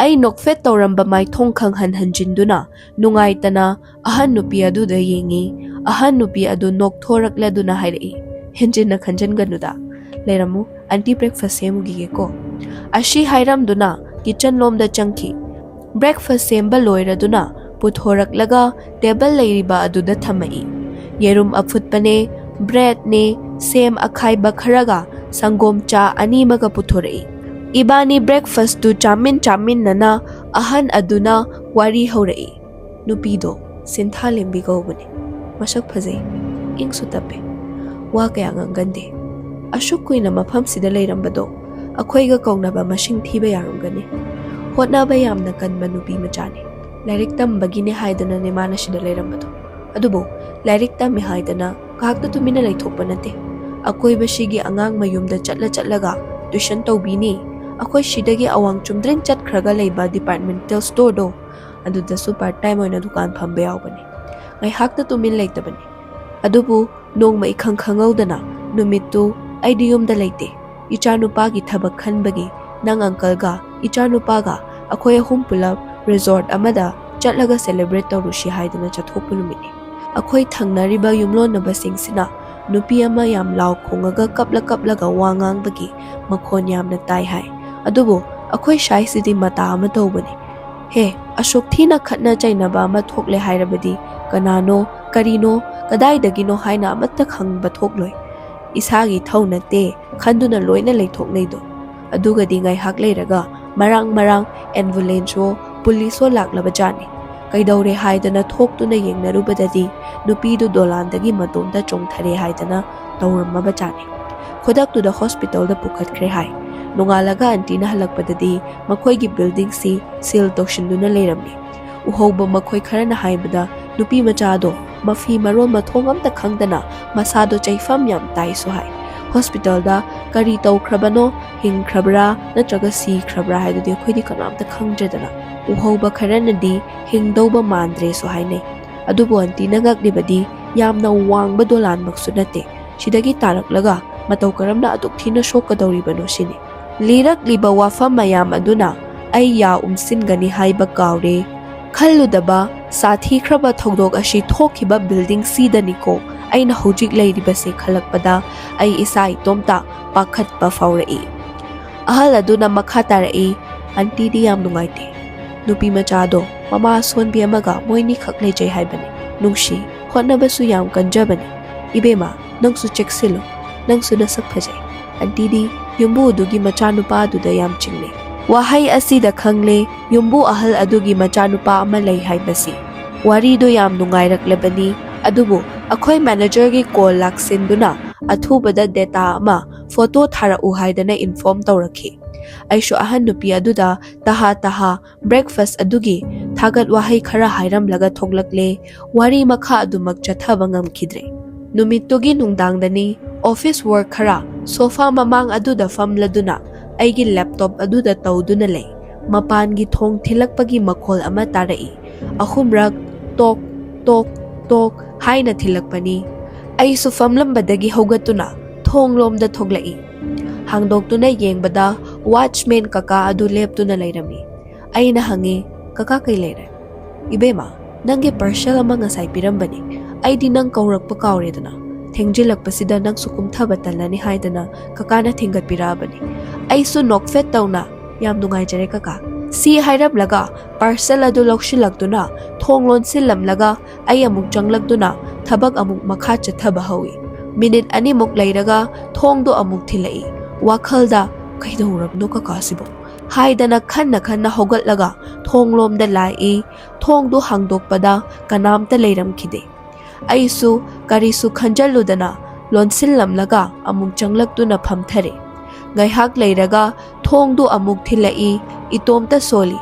ꯑꯩ ꯅꯣꯛꯐꯦꯠ ꯇꯧꯔꯝꯕ ꯃꯥꯏꯊꯣꯡ ꯈꯪꯍꯟ ꯍꯟꯖꯤꯟꯗꯨꯅ ꯅꯨꯡꯉꯥꯏꯇꯅ ꯑꯍꯟ ꯅꯨꯄꯤ ꯑꯗꯨꯗ ꯌꯦꯡꯉꯤ꯫ ꯑꯍꯟ ꯅꯨꯄꯤ ꯑꯗꯨ ꯅꯣꯛꯊꯣꯔꯛꯂꯗꯨꯅ ꯍꯥꯏꯔꯛꯏ, "ꯍꯦꯟꯖꯤꯟꯅ ꯈꯟꯖꯟꯒꯅꯨꯗ, ꯂꯩꯔꯝꯃꯨ, ꯑꯟꯇꯤ ꯕ꯭ꯔꯦꯛꯐꯥꯁ ꯁꯦꯝꯈꯤꯒꯦꯀꯣ"꯫ ꯑꯁꯤ ꯍꯥꯏꯔꯝꯗꯨꯅ ꯀꯤꯆꯟ ꯂꯣꯝꯗ ꯆꯪꯈꯤ꯫ ꯕ꯭ꯔꯦꯛꯐꯥꯁ ꯁꯦꯝꯕ ꯂꯣꯏꯔꯗꯨꯅ ꯄꯨꯊꯣꯔꯛꯂꯒ ꯇꯦꯕꯜ ꯂꯩꯔꯤꯕ ꯑꯗꯨꯗ ꯊꯝꯃꯛꯏ꯫ ꯌꯦꯔꯨꯝ ꯑꯐꯨꯠꯄꯅꯦ, ꯕ꯭ꯔꯦꯗꯅꯦ, ꯁꯦꯝ ꯑꯈꯥꯏꯕ ꯈꯔꯒ ꯁꯪꯒꯣꯝ ꯆꯥ ꯑꯅꯤꯃꯒ ꯄꯨꯊꯣꯔꯛꯏ꯫ ꯏꯕꯥꯅꯤ ꯕ꯭ꯔꯦꯛꯐꯥꯁꯇꯨ ꯆꯥꯃꯤꯟ ꯆꯥꯃꯤꯟꯅꯅ ꯑꯍꯟ ꯑꯗꯨꯅ ꯋꯥꯔꯤ ꯍꯧꯔꯛꯏ꯫ ꯅꯨꯄꯤꯗꯣ ꯁꯤꯟꯊꯥꯂꯦꯝꯕꯤ ꯀꯧꯕꯅꯤ꯫ ꯃꯁꯛ ꯐꯖꯩ, ꯏꯪꯁꯨ ꯇꯞꯄꯦ꯫ ꯋꯥ ꯀꯌꯥ ꯉꯥꯡꯒꯟꯗꯦ꯫ ꯑꯁꯨꯛ ꯀꯨꯏꯅ ꯃꯐꯝꯁꯤꯗ ꯂꯩꯔꯝꯕꯗꯣ ꯑꯩꯈꯣꯏꯒ ꯀꯧꯅꯕ ꯃꯁꯤꯡ ꯊꯤꯕ ꯌꯥꯔꯝꯒꯅꯤ꯫ ꯍꯣꯠꯅꯕ ꯌꯥꯝꯅ ꯀꯟꯕ ꯅꯨꯄꯤ ꯃꯆꯥꯅꯤ꯫ ꯂꯥꯏꯔꯤꯛ ꯇꯝꯕꯒꯤꯅꯦ ꯍꯥꯏꯗꯅꯅꯦ ꯃꯥꯅ ꯁꯤꯗ ꯂꯩꯔꯝꯕꯗꯣ꯫ ꯑꯗꯨꯕꯨ ꯂꯥꯏꯔꯤꯛ ꯇꯝꯃꯤ ꯍꯥꯏꯗꯅ ꯉꯥꯏꯍꯥꯛꯇ ꯇꯨꯃꯤꯟꯅ ꯂꯩꯊꯣꯛꯄ ꯅꯠꯇꯦ꯫ ꯑꯀꯣꯏꯕꯁꯤꯒꯤ ꯑꯉꯥꯡ ꯃꯌꯨꯝꯗ ꯆꯠꯂ ꯆꯠꯂꯒ ꯇ꯭ꯌꯨꯁꯟ ꯇꯧꯕꯤꯅꯤ꯫ ꯑꯩꯈꯣꯏ ꯁꯤꯗꯒꯤ ꯑꯋꯥꯡ ꯆꯨꯝꯗ꯭ꯔꯤꯡ ꯆꯠꯈ꯭ꯔꯒ ꯂꯩꯕ ꯗꯤꯄꯥꯔꯠꯃꯦꯟꯇꯦꯜ ꯁ꯭ꯇꯣꯔꯗꯣ, ꯑꯗꯨꯗꯁꯨ ꯄꯥꯔꯠ ꯇꯥꯏꯝ ꯑꯣꯏꯅ ꯗꯨꯀꯥꯟ ꯐꯝꯕ ꯌꯥꯎꯕꯅꯤ꯫ ꯉꯥꯏꯍꯥꯛꯇ ꯇꯨꯃꯤꯟ ꯂꯩꯇꯕꯅꯤ꯫ ꯑꯗꯨꯕꯨ ꯅꯣꯡꯃ ꯏꯈꯪ ꯈꯪꯍꯧꯗꯅ ꯅꯨꯃꯤꯠꯇꯨ ꯑꯩꯗꯤ ꯌꯨꯝꯗ ꯂꯩꯇꯦ꯫ ꯏꯆꯥꯅꯨꯄꯥꯒꯤ ꯊꯕꯛ ꯈꯟꯕꯒꯤ ꯅꯪ ꯑꯪꯀꯜꯒ ꯏꯆꯥꯅꯨꯄꯥꯒ ꯑꯩꯈꯣꯏ ꯑꯍꯨꯝ ꯄꯨꯂꯞ ꯔꯤꯖꯣꯔꯠ ꯑꯃꯗ ꯆꯠꯂꯒ ꯁꯦꯂꯦꯕ꯭ꯔꯦꯠ ꯇꯧꯔꯨꯁꯤ ꯍꯥꯏꯗꯨꯅ ꯆꯠꯊꯣꯛꯄ ꯅꯨꯃꯤꯠꯅꯤ꯫ ꯑꯩꯈꯣꯏ ꯊꯪꯅꯔꯤꯕ ꯌꯨꯝꯂꯣꯟꯅꯕꯁꯤꯡꯁꯤꯅ ꯅꯨꯄꯤ ꯑꯃ ꯌꯥꯝ ꯂꯥꯎ ꯈꯣꯡꯉꯒ ꯀꯞꯂ ꯀꯞꯂꯒ ꯋꯥ ꯉꯥꯡꯕꯒꯤ ꯃꯈꯣꯟ ꯌꯥꯝꯅ ꯇꯥꯏ ꯍꯥꯏ꯫ ꯑꯗꯨꯕꯨ ꯑꯩꯈꯣꯏ ꯁ꯭ꯋꯥꯏꯁꯤꯗꯤ ꯃꯇꯥ ꯑꯃ ꯇꯧꯕꯅꯤ꯫ ꯍꯦ, ꯑꯁꯨꯛ ꯊꯤꯅ ꯈꯠꯅ ꯆꯩꯅꯕ ꯑꯃ ꯊꯣꯛꯂꯦ ꯍꯥꯏꯔꯕꯗꯤ ꯀꯅꯥꯅꯣ, ꯀꯔꯤꯅꯣ, ꯀꯗꯥꯏꯗꯒꯤꯅꯣ ꯍꯥꯏꯅ ꯑꯃꯠꯇ ꯈꯪꯕ ꯊꯣꯛꯂꯣꯏ꯫ ꯏꯁꯥꯒꯤ ꯊꯧ ꯅꯠꯇꯦ ꯈꯟꯗꯨꯅ ꯂꯣꯏꯅ ꯂꯩꯊꯣꯛꯅꯩꯗꯣ꯫ ꯑꯗꯨꯒꯗꯤ ꯉꯥꯏꯍꯥꯛ ꯂꯩꯔꯒ ꯃꯔꯥꯡ ꯃꯔꯥꯡ ambulance-ꯋꯣ police-ꯋꯣ ꯂꯥꯛꯂꯕ ꯖꯥꯠꯅꯤ꯫ ꯀꯩꯗꯧꯔꯦ ꯍꯥꯏꯗꯅ ꯊꯣꯛꯇꯨꯅ ꯌꯦꯡꯅꯔꯨꯕꯗꯗꯤ ꯅꯨꯄꯤꯗꯨ ꯗꯣꯂꯥꯟꯗꯒꯤ ꯃꯇꯣꯝꯇ ꯆꯣꯡꯊꯔꯦ ꯍꯥꯏꯗꯅ ꯇꯧꯔꯝꯃꯕ ꯖꯥꯠꯅꯤ꯫ ꯈꯨꯗꯛꯇꯨꯗ hospital-ꯗ ꯄꯨꯈꯠꯈ꯭ꯔꯦ ꯍꯥꯏ꯫ ꯅꯣꯡꯉꯥꯜꯂꯒ aunty-ꯅ ꯍꯜꯂꯛꯄꯗꯗꯤ ꯃꯈꯣꯏꯒꯤ building-ꯁꯤ seal ꯇꯧꯁꯤꯟꯗꯨꯅ ꯂꯩꯔꯝꯃꯤ꯫ ꯎꯍꯧꯕ ꯃꯈꯣꯏ ꯈꯔꯅ ꯍꯥꯏꯕꯗ ꯅꯨꯄꯤ ꯃꯆꯥꯗꯣ ꯃꯐꯤ ꯃꯔꯣꯟ ꯃꯊꯣꯡ ꯑꯝꯇ ꯈꯪꯗꯅ ꯃꯁꯥꯗꯣ ꯆꯩꯐꯝ ꯌꯥꯝ ꯇꯥꯏꯁꯨ ꯍꯥꯏ꯫ Hospital-ꯗ ꯀꯔꯤ ꯇꯧꯈ꯭ꯔꯕꯅꯣ, ꯍꯤꯡꯈ꯭ꯔꯕ꯭ꯔꯥ ꯅꯠꯇ꯭ꯔꯒ ꯁꯤꯈ꯭ꯔꯕ꯭ꯔꯥ ꯍꯥꯏꯗꯨꯗꯤ ꯑꯩꯈꯣꯏꯗꯤ ꯀꯅꯥꯝꯇ ꯈꯪꯗ꯭ꯔꯦꯗꯅ꯫ ꯎꯍꯧꯕ ꯈꯔꯅꯗꯤ ꯍꯤꯡꯗꯧꯕ ꯃꯥꯟꯗ꯭ꯔꯦꯁꯨ ꯍꯥꯏꯅꯩ꯫ ꯑꯗꯨꯕꯨ aunty-ꯅ ꯉꯛꯂꯤꯕꯗꯤ ꯌꯥꯝꯅ ꯋꯥꯡꯕ ꯗꯣꯂꯥꯟꯃꯛꯁꯨ ꯅꯠꯇꯦ꯫ ꯁꯤꯗꯒꯤ ꯇꯥꯔꯛꯂꯒ ꯃꯇꯧ ꯀꯔꯝꯅ ꯑꯗꯨꯛ ꯊꯤꯅ ꯁꯣꯛꯀꯗꯧꯔꯤꯕꯅꯣ ꯁꯤꯅꯤ꯫ ꯂꯤꯔꯛꯂꯤꯕ ꯋꯥꯐꯝ ꯃꯌꯥꯝ ꯑꯗꯨꯅ ꯑꯩ ꯌꯥ ꯎꯝꯁꯤꯟꯒꯅꯤ ꯍꯥꯏꯕ ꯀꯥꯎꯔꯦ꯫ ꯈꯜꯂꯨꯗꯕ ꯁꯥꯊꯤꯈ꯭ꯔꯕ ꯊꯧꯗꯣꯛ ꯑꯁꯤ ꯊꯣꯛꯈꯤꯕ building-ꯁꯤꯗꯅꯤꯀꯣ꯫ ꯑꯩꯅ ꯍꯧꯖꯤꯛ ꯂꯩꯔꯤꯕꯁꯦ ꯈꯜꯂꯛꯄꯗ ꯑꯩ ꯏꯁꯥ ꯏꯇꯣꯝꯇ ꯄꯥꯈꯠꯄ ꯐꯥꯎꯔꯛꯏ꯫ ꯑꯍꯜ ꯑꯗꯨꯅ ꯃꯈꯥ ꯇꯥꯔꯛꯏ, "Aunty-ꯗꯤ ꯌꯥꯝ ꯅꯨꯡꯉꯥꯏꯇꯦ꯫ ꯅꯨꯄꯤ ꯃꯆꯥꯗꯣ ꯃꯃꯥ ꯑꯁꯣꯟꯕꯤ ꯑꯃꯒ ꯃꯣꯏꯅꯤꯈꯛ ꯂꯩꯖꯩ ꯍꯥꯏꯕꯅꯤ꯫ ꯅꯨꯡꯁꯤ, ꯍꯣꯠꯅꯕꯁꯨ ꯌꯥꯝ ꯀꯟꯖꯕꯅꯤ꯫ ꯏꯕꯦꯝꯃ, ꯅꯪꯁꯨ ꯆꯦꯛꯁꯤꯜꯂꯨ꯫ ꯅꯪꯁꯨ ꯅꯁꯛ ꯐꯖꯩ꯫ Aunty-ꯗꯤ ꯌꯨꯝꯕꯨ ꯑꯗꯨꯒꯤ ꯃꯆꯥꯅꯨꯄꯥ ꯑꯗꯨꯗ ꯌꯥꯝ ꯆꯤꯡꯅꯩ"꯫ ꯋꯥꯍꯩ ꯑꯁꯤꯗ ꯈꯪꯂꯦ ꯌꯨꯝꯕꯨ ꯑꯍꯜ ꯑꯗꯨꯒꯤ ꯃꯆꯥꯅꯨꯄꯥ ꯑꯃ ꯂꯩ ꯍꯥꯏꯕꯁꯤ꯫ ꯋꯥꯔꯤꯗꯨ ꯌꯥꯝ ꯅꯨꯡꯉꯥꯏꯔꯛꯂꯕꯅꯤ, ꯑꯗꯨꯕꯨ ꯑꯩꯈꯣꯏ manager-ꯒꯤ call ꯂꯥꯛꯁꯤꯟꯗꯨꯅ ꯑꯊꯨꯕꯗ data ꯑꯃ, photo ꯊꯥꯔꯛꯎ ꯍꯥꯏꯗꯅ inform ꯇꯧꯔꯛꯈꯤ꯫ ꯑꯩꯁꯨ ꯑꯍꯟ ꯅꯨꯄꯤ ꯑꯗꯨꯗ ꯇꯍꯥ ꯇꯍꯥ breakfast ꯑꯗꯨꯒꯤ ꯊꯥꯒꯠ ꯋꯥꯍꯩ ꯈꯔ ꯍꯥꯏꯔꯝꯂꯒ ꯊꯣꯛꯂꯛꯂꯦ꯫ ꯋꯥꯔꯤ ꯃꯈꯥ ꯑꯗꯨꯃꯛ ꯆꯠꯊꯕ ꯉꯝꯈꯤꯗ꯭ꯔꯦ꯫ ꯅꯨꯃꯤꯠꯇꯨꯒꯤ ꯅꯨꯡꯗꯥꯡꯗꯅꯤ office work ꯈꯔ sofa ꯃꯃꯥꯡ ꯑꯗꯨꯗ ꯐꯝꯂꯗꯨꯅ ꯑꯩꯒꯤ laptop ꯑꯗꯨꯗ ꯇꯧꯗꯨꯅ ꯂꯩ꯫ ꯃꯄꯥꯟꯒꯤ ꯊꯣꯡ ꯊꯤꯜꯂꯛꯄꯒꯤ ꯃꯈꯣꯜ ꯑꯃ ꯇꯥꯔꯛꯏ꯫ ꯑꯍꯨꯝꯔꯛ ꯇꯣꯛ, ꯇꯣꯛ, ꯇꯣꯛ ꯍꯥꯏꯅ ꯊꯤꯜꯂꯛꯄꯅꯤ꯫ ꯑꯩꯁꯨ ꯐꯝꯂꯝꯕꯗꯒꯤ ꯍꯧꯒꯠꯇꯨꯅ ꯊꯣꯡꯂꯣꯝꯗ ꯊꯣꯛꯂꯛꯏ꯫ ꯍꯥꯡꯗꯣꯛꯇꯨꯅ ꯌꯦꯡꯕꯗ watchman ꯀꯀꯥ ꯑꯗꯨ ꯂꯦꯞꯇꯨꯅ ꯂꯩꯔꯝꯃꯤ꯫ ꯑꯩꯅ ꯍꯪꯉꯤ, "ꯀꯀꯥ, ꯀꯩ ꯂꯩꯔꯦ?" "ꯏꯕꯦꯝꯃ, ꯅꯪꯒꯤ parcel ꯑꯃ ꯉꯁꯥꯏ ꯄꯤꯔꯝꯕꯅꯤ꯫ ꯑꯩꯗꯤ ꯅꯪ ꯀꯧꯔꯛꯄ ꯀꯥꯎꯔꯦꯗꯅ꯫ ꯊꯦꯡꯖꯤꯜꯂꯛꯄꯁꯤꯗ ꯅꯪꯁꯨ ꯀꯨꯝꯊꯕ ꯇꯜꯂꯅꯤ ꯍꯥꯏꯗꯅ ꯀꯀꯥꯅ ꯊꯤꯟꯒꯠꯄꯤꯔꯛꯑꯕꯅꯤ꯫" ꯑꯩꯁꯨ ꯅꯣꯛꯐꯦꯠ ꯇꯧꯅ, "ꯌꯥꯝ ꯅꯨꯡꯉꯥꯏꯖꯔꯦ ꯀꯀꯥ" ꯁꯤ ꯍꯥꯏꯔꯝꯂꯒ parcel ꯑꯗꯨ ꯂꯧꯁꯤꯜꯂꯛꯇꯨꯅ ꯊꯣꯡ ꯂꯣꯟꯁꯤꯜꯂꯝꯂꯒ ꯑꯩ ꯑꯃꯨꯛ ꯆꯪꯂꯛꯇꯨꯅ ꯊꯕꯛ ꯑꯃꯨꯛ ꯃꯈꯥ ꯆꯠꯊꯕ ꯍꯧꯏ꯫ ꯃꯤꯅꯤꯠ ꯑꯅꯤꯃꯨꯛ ꯂꯩꯔꯒ ꯊꯣꯡꯗꯣ ꯑꯃꯨꯛ ꯊꯤꯜꯂꯛꯏ꯫ ꯋꯥꯈꯜꯗ "ꯀꯩꯗꯧꯔꯕꯅꯣ ꯀꯀꯥꯁꯤꯕꯣ?" ꯍꯥꯏꯗꯅ ꯈꯟꯅ ꯈꯟꯅ ꯍꯧꯒꯠꯂꯒ ꯊꯣꯡꯂꯣꯝꯗ ꯂꯥꯛꯏ꯫ ꯊꯣꯡꯗꯣ ꯍꯥꯡꯗꯣꯛꯄꯗ ꯀꯅꯥꯝꯇ ꯂꯩꯔꯝꯈꯤꯗꯦ꯫ ꯑꯩꯁꯨ ꯀꯔꯤꯁꯨ ꯈꯟꯖꯜꯂꯨꯗꯅ ꯂꯣꯟꯁꯤꯜꯂꯝꯂꯒ ꯑꯃꯨꯛ ꯆꯪꯂꯛꯇꯨꯅ ꯐꯝꯊꯔꯦ꯫ ꯉꯥꯏꯍꯥꯛ ꯂꯩꯔꯒ ꯊꯣꯡꯗꯨ ꯑꯃꯨꯛ ꯊꯤꯜꯂꯛꯏ꯫ ꯏꯇꯣꯝꯇ ꯁꯣꯜꯂꯤ꯫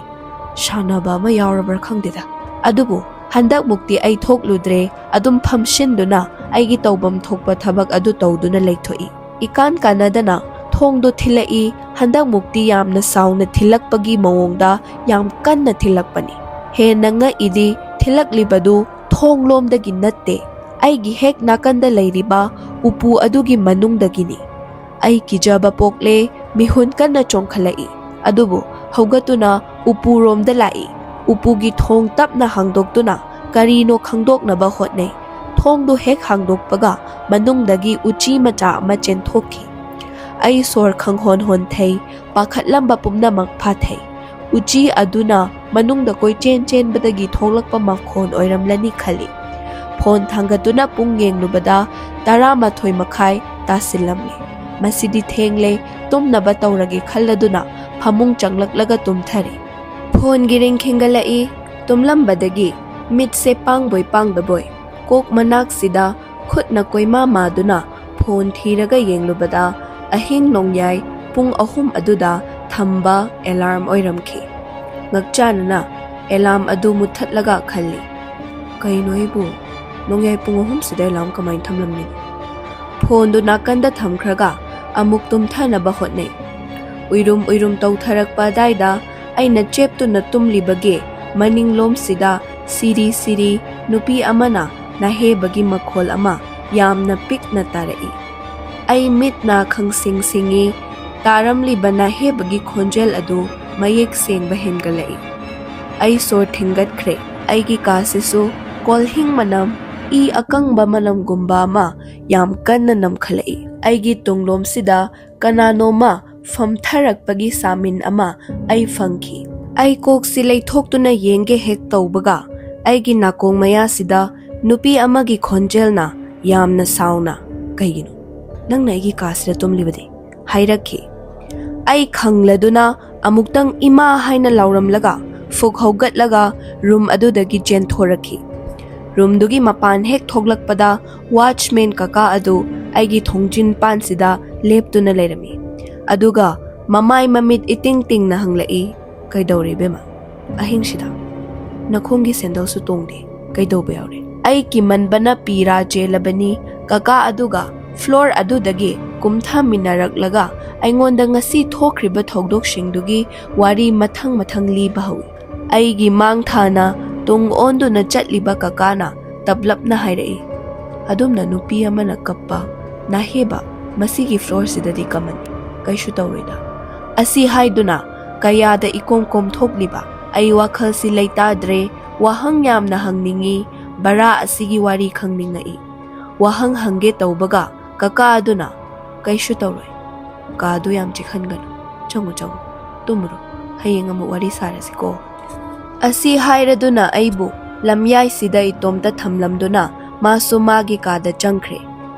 ꯁꯥꯟꯅꯕ ꯑꯃ ꯌꯥꯎꯔꯕ꯭ꯔꯥ ꯈꯪꯗꯦꯗ꯫ ꯑꯗꯨꯕꯨ ꯍꯟꯗꯛꯃꯨꯛꯇꯤ ꯑꯩ ꯊꯣꯛꯂꯨꯗ꯭ꯔꯦ, ꯑꯗꯨꯝ ꯐꯝꯁꯤꯟꯗꯨꯅ ꯑꯩꯒꯤ ꯇꯧꯐꯝ ꯊꯣꯛꯄ ꯊꯕꯛ ꯑꯗꯨ ꯇꯧꯗꯨꯅ ꯂꯩꯊꯣꯛꯏ꯫ ꯏꯀꯥꯟ ꯀꯥꯟꯅꯗꯅ ꯊꯣꯡꯗꯣ ꯊꯤꯜꯂꯛꯏ꯫ ꯍꯟꯗꯛꯃꯨꯛꯇꯤ ꯌꯥꯝꯅ ꯆꯥꯎꯅ ꯊꯤꯜꯂꯛꯄꯒꯤ ꯃꯑꯣꯡꯗ ꯌꯥꯝ ꯀꯟꯅ ꯊꯤꯜꯂꯛꯄꯅꯤ꯫ ꯍꯦꯟꯅ ꯉꯛꯏꯗꯤ ꯊꯤꯜꯂꯛꯂꯤꯕꯗꯨ ꯊꯣꯡꯂꯣꯝꯗꯒꯤ ꯅꯠꯇꯦ, ꯑꯩꯒꯤ ꯍꯦꯛ ꯅꯥꯀꯟꯗ ꯂꯩꯔꯤꯕ ꯎꯄꯨ ꯑꯗꯨꯒꯤ ꯃꯅꯨꯡꯗꯒꯤꯅꯤ꯫ ꯑꯩ ꯀꯤꯖꯕ ꯄꯣꯛꯂꯦ꯫ ꯃꯤꯍꯨꯟ ꯀꯟꯅ ꯆꯣꯡꯈꯠꯂꯛꯏ꯫ ꯑꯗꯨꯕꯨ ꯍꯧꯒꯠꯇꯨꯅ ꯎꯄꯨꯔꯣꯝꯗ ꯂꯥꯛꯏ꯫ ꯎꯄꯨꯒꯤ ꯊꯣꯡ ꯇꯞꯅ ꯍꯥꯡꯗꯣꯛꯇꯨꯅ ꯀꯔꯤꯅꯣ ꯈꯪꯗꯣꯛꯅꯕ ꯍꯣꯠꯅꯩ꯫ ꯊꯣꯡꯗꯨ ꯍꯦꯛ ꯍꯥꯡꯗꯣꯛꯄꯒ ꯃꯅꯨꯡꯗꯒꯤ ꯎꯆꯤ ꯃꯆꯥ ꯑꯃ ꯆꯦꯟꯊꯣꯛꯈꯤ꯫ ꯑꯩ ꯁꯣꯔ ꯈꯪꯍꯣꯟ ꯍꯣꯟꯊꯩ꯫ ꯄꯥꯈꯠꯂꯝꯕ ꯄꯨꯝꯅꯃꯛ ꯐꯥꯊꯩ꯫ ꯎꯆꯤ ꯑꯗꯨꯅ ꯃꯅꯨꯡꯗ ꯀꯣꯏꯆꯦꯟ ꯆꯦꯟꯕꯗꯒꯤ ꯊꯣꯛꯂꯛꯄ ꯃꯈꯣꯟ ꯑꯣꯏꯔꯝꯂꯅꯤ ꯈꯜꯂꯤ꯫ ꯐꯣꯟ ꯊꯥꯡꯒꯠꯇꯨꯅ ꯄꯨꯡ ꯌꯦꯡꯂꯨꯕꯗ ꯇꯔꯥꯃꯥꯊꯣꯏ ꯃꯈꯥꯏ ꯇꯥꯁꯤꯜꯂꯝꯂꯦ꯫ "ꯃꯁꯤꯗꯤ ꯊꯦꯡꯂꯦ, ꯇꯨꯝꯅꯕ ꯇꯧꯔꯒꯦ" ꯈꯜꯂꯗꯨꯅ ꯐꯃꯨꯡ ꯆꯪꯂꯛꯂꯒ ꯇꯨꯝꯊꯔꯦ꯫ ꯐꯣꯟꯒꯤ ꯔꯤꯡ ꯈꯤꯡꯒꯠꯂꯛꯏ꯫ ꯇꯨꯝꯂꯝꯕꯗꯒꯤ ꯃꯤꯠꯁꯦ ꯄꯥꯡꯕꯣꯏ ꯄꯥꯡꯗꯕꯣꯏ ꯀꯣꯛ ꯃꯅꯥꯛꯁꯤꯗ ꯈꯨꯠꯅ ꯀꯣꯏꯃꯥ ꯃꯥꯗꯨꯅ ꯐꯣꯟ ꯊꯤꯔꯒ ꯌꯦꯡꯂꯨꯕꯗ ꯑꯍꯤꯡ ꯅꯣꯡꯌꯥꯏ ꯄꯨꯡ ꯑꯍꯨꯝ ꯑꯗꯨꯗ ꯊꯝꯕ ꯑꯦꯂꯥꯔꯝ ꯑꯣꯏꯔꯝꯈꯤ꯫ ꯉꯛꯆꯥꯅꯅ ꯑꯦꯂꯥꯔꯝ ꯑꯗꯨ ꯃꯨꯠꯊꯠꯂꯒ ꯈꯜꯂꯤ, "ꯀꯩꯅꯣ ꯑꯩꯕꯨ ꯅꯣꯡꯌꯥꯏ ꯄꯨꯡ ꯑꯍꯨꯝꯁꯤꯗ ꯑꯦꯂꯥꯔꯝ ꯀꯃꯥꯏꯅ ꯊꯝꯂꯝꯃꯤꯅꯣ?" ꯐꯣꯟꯗꯨ ꯅꯥꯀꯟꯗ ꯊꯝꯈ꯭ꯔꯒ ꯑꯃꯨꯛ ꯇꯨꯝꯊꯅꯕ ꯍꯣꯠꯅꯩ꯫ ꯎꯏꯔꯨꯝ ꯎꯏꯔꯨꯝ ꯇꯧꯊꯔꯛꯄ ꯑꯗꯥꯏꯗ ꯑꯩꯅ ꯆꯦꯞꯇꯨꯅ ꯇꯨꯝꯂꯤꯕꯒꯤ ꯃꯅꯤꯡꯂꯣꯝꯁꯤꯗ ꯁꯤꯔꯤ ꯁꯤꯔꯤ ꯅꯨꯄꯤ ꯑꯃꯅ ꯅꯥꯍꯦꯕꯒꯤ ꯃꯈꯣꯜ ꯑꯃ ꯌꯥꯝꯅ ꯄꯤꯛꯅ ꯇꯥꯔꯛꯏ꯫ ꯑꯩ ꯃꯤꯠ ꯅꯥ ꯈꯪꯁꯤꯡ ꯁꯤꯡꯏ꯫ ꯇꯥꯔꯝꯂꯤꯕ ꯅꯥꯍꯦꯕꯒꯤ ꯈꯣꯟꯖꯦꯜ ꯑꯗꯨ ꯃꯌꯦꯛ ꯁꯦꯡꯕ ꯍꯦꯟꯒꯠꯂꯛꯏ꯫ ꯑꯩ ꯁꯣꯔ ꯊꯤꯡꯒꯠꯈ꯭ꯔꯦ꯫ ꯑꯩꯒꯤ ꯀꯥꯁꯤꯁꯨ ꯀꯣꯜꯍꯤꯡ ꯃꯅꯝ, ꯏ ꯑꯀꯪꯕ ꯃꯅꯝꯒꯨꯝꯕ ꯑꯃ ꯌꯥꯝ ꯀꯟꯅ ꯅꯝꯈꯠꯂꯛꯏ꯫ ꯑꯩꯒꯤ ꯇꯨꯡꯂꯣꯝꯁꯤꯗ ꯀꯅꯥꯅꯣꯃ ꯐꯝꯊꯔꯛꯄꯒꯤ ꯁꯥꯃꯤꯟ ꯑꯃ ꯑꯩ ꯐꯪꯈꯤ꯫ ꯑꯩ ꯀꯣꯛꯁꯤ ꯂꯩꯊꯣꯛꯇꯨꯅ ꯌꯦꯡꯒꯦ ꯍꯦꯛ ꯇꯧꯕꯒ ꯑꯩꯒꯤ ꯅꯥꯀꯣꯡ ꯃꯌꯥꯁꯤꯗ ꯅꯨꯄꯤ ꯑꯃꯒꯤ ꯈꯣꯟꯖꯦꯜꯅ ꯌꯥꯝꯅ ꯁꯥꯎꯅ, "ꯀꯩꯒꯤꯅꯣ ꯅꯪꯅ ꯑꯩꯒꯤ ꯀꯥꯁꯤꯗ ꯇꯨꯝꯂꯤꯕꯗꯤ?" ꯍꯥꯏꯔꯛꯈꯤ꯫ ꯑꯩ ꯈꯪꯂꯗꯨꯅ ꯑꯃꯨꯛꯇꯪ "ꯏꯃꯥ" ꯍꯥꯏꯅ ꯂꯥꯎꯔꯝꯂꯒ ꯐꯨꯛ ꯍꯧꯒꯠꯂꯒ ꯔꯨꯝ ꯑꯗꯨꯗꯒꯤ ꯆꯦꯟꯊꯣꯔꯛꯈꯤ꯫ ꯔꯨꯝꯗꯨꯒꯤ ꯃꯄꯥꯟ ꯍꯦꯛ ꯊꯣꯛꯂꯛꯄꯗ ꯋꯥꯆꯃꯦꯟ ꯀꯀꯥ ꯑꯗꯨ ꯑꯩꯒꯤ ꯊꯣꯡꯖꯤꯟ ꯄꯥꯟꯁꯤꯗ ꯂꯦꯞꯇꯨꯅ ꯂꯩꯔꯝꯃꯤ꯫ ꯑꯗꯨꯒ ꯃꯃꯥꯏ ꯃꯃꯤꯠ ꯏꯇꯤꯡ ꯇꯤꯡꯅ ꯍꯪꯂꯛꯏ, "ꯀꯩꯗꯧꯔꯦ ꯏꯕꯦꯝꯃ? ꯑꯍꯤꯡꯁꯤꯗ ꯅꯈꯣꯡꯒꯤ ꯁꯦꯟꯗꯜꯁꯨ ꯇꯣꯡꯗꯦ, ꯀꯩꯗꯧꯕ ꯌꯥꯎꯔꯦ?" ꯑꯩ ꯀꯤꯃꯟꯕꯅ ꯄꯤꯔꯥ ꯆꯦꯜꯂꯕꯅꯤ꯫ ꯀꯀꯥ ꯑꯗꯨꯒ ꯐ꯭ꯂꯣꯔ ꯑꯗꯨꯗꯒꯤ ꯀꯨꯝꯊꯃꯤꯟꯅꯔꯛꯂꯒ ꯑꯩꯉꯣꯟꯗ ꯉꯁꯤ ꯊꯣꯛꯈ꯭ꯔꯤꯕ ꯊꯧꯗꯣꯛꯁꯤꯡꯗꯨꯒꯤ ꯋꯥꯔꯤ ꯃꯊꯪ ꯃꯊꯪ ꯂꯤꯕ ꯍꯧꯏ꯫ ꯑꯩꯒꯤ ꯃꯥꯡ ꯊꯥꯅ ꯇꯨꯡ ꯑꯣꯟꯗꯨꯅ ꯆꯠꯂꯤꯕ ꯀꯀꯥꯅ ꯇꯞꯂꯞꯅ ꯍꯥꯏꯔꯛꯏ, "ꯑꯗꯨꯝꯅ ꯅꯨꯄꯤ ꯑꯃꯅ ꯀꯞꯄ, ꯅꯥꯍꯦꯕ, ꯃꯁꯤꯒꯤ ꯐ꯭ꯂꯣꯔꯁꯤꯗꯗꯤ ꯀꯃꯟ, ꯀꯩꯁꯨ ꯇꯧꯔꯣꯏꯗ"꯫ ꯑꯁꯤ ꯍꯥꯏꯗꯨꯅ ꯀꯌꯥꯗ ꯏꯀꯣꯝ ꯀꯣꯝꯊꯣꯛꯂꯤꯕ ꯑꯩ ꯋꯥꯈꯜꯁꯤ ꯂꯩꯇꯥꯗ꯭ꯔꯦ꯫ ꯋꯥꯍꯪ ꯌꯥꯝꯅ ꯍꯪꯅꯤꯡꯏ꯫ ꯚꯔꯥ ꯑꯁꯤꯒꯤ ꯋꯥꯔꯤ ꯈꯪꯅꯤꯡꯉꯛꯏ꯫ ꯋꯥꯍꯪ ꯍꯪꯒꯦ ꯇꯧꯕꯒ ꯀꯀꯥ ꯑꯗꯨꯅ, "ꯀꯩꯁꯨ ꯇꯧꯔꯣꯏ, ꯀꯥꯗꯨ ꯌꯥꯝ ꯆꯤꯛꯍꯟꯒꯅꯨ, ꯆꯪꯉꯨ, ꯆꯪꯉꯨ, ꯇꯨꯝꯃꯨꯔꯣ, ꯍꯌꯦꯡ ꯑꯃꯨꯛ ꯋꯥꯔꯤ ꯁꯥꯔꯁꯤꯀꯣ"꯫ ꯑꯁꯤ ꯍꯥꯏꯔꯗꯨꯅ ꯑꯩꯕꯨ ꯂꯝꯌꯥꯏꯁꯤꯗ ꯏꯇꯣꯝꯇ ꯊꯝꯂꯝꯗꯨꯅ ꯃꯥꯁꯨ ꯃꯥꯒꯤ ꯀꯥꯗ ꯆꯪꯈ꯭ꯔꯦ꯫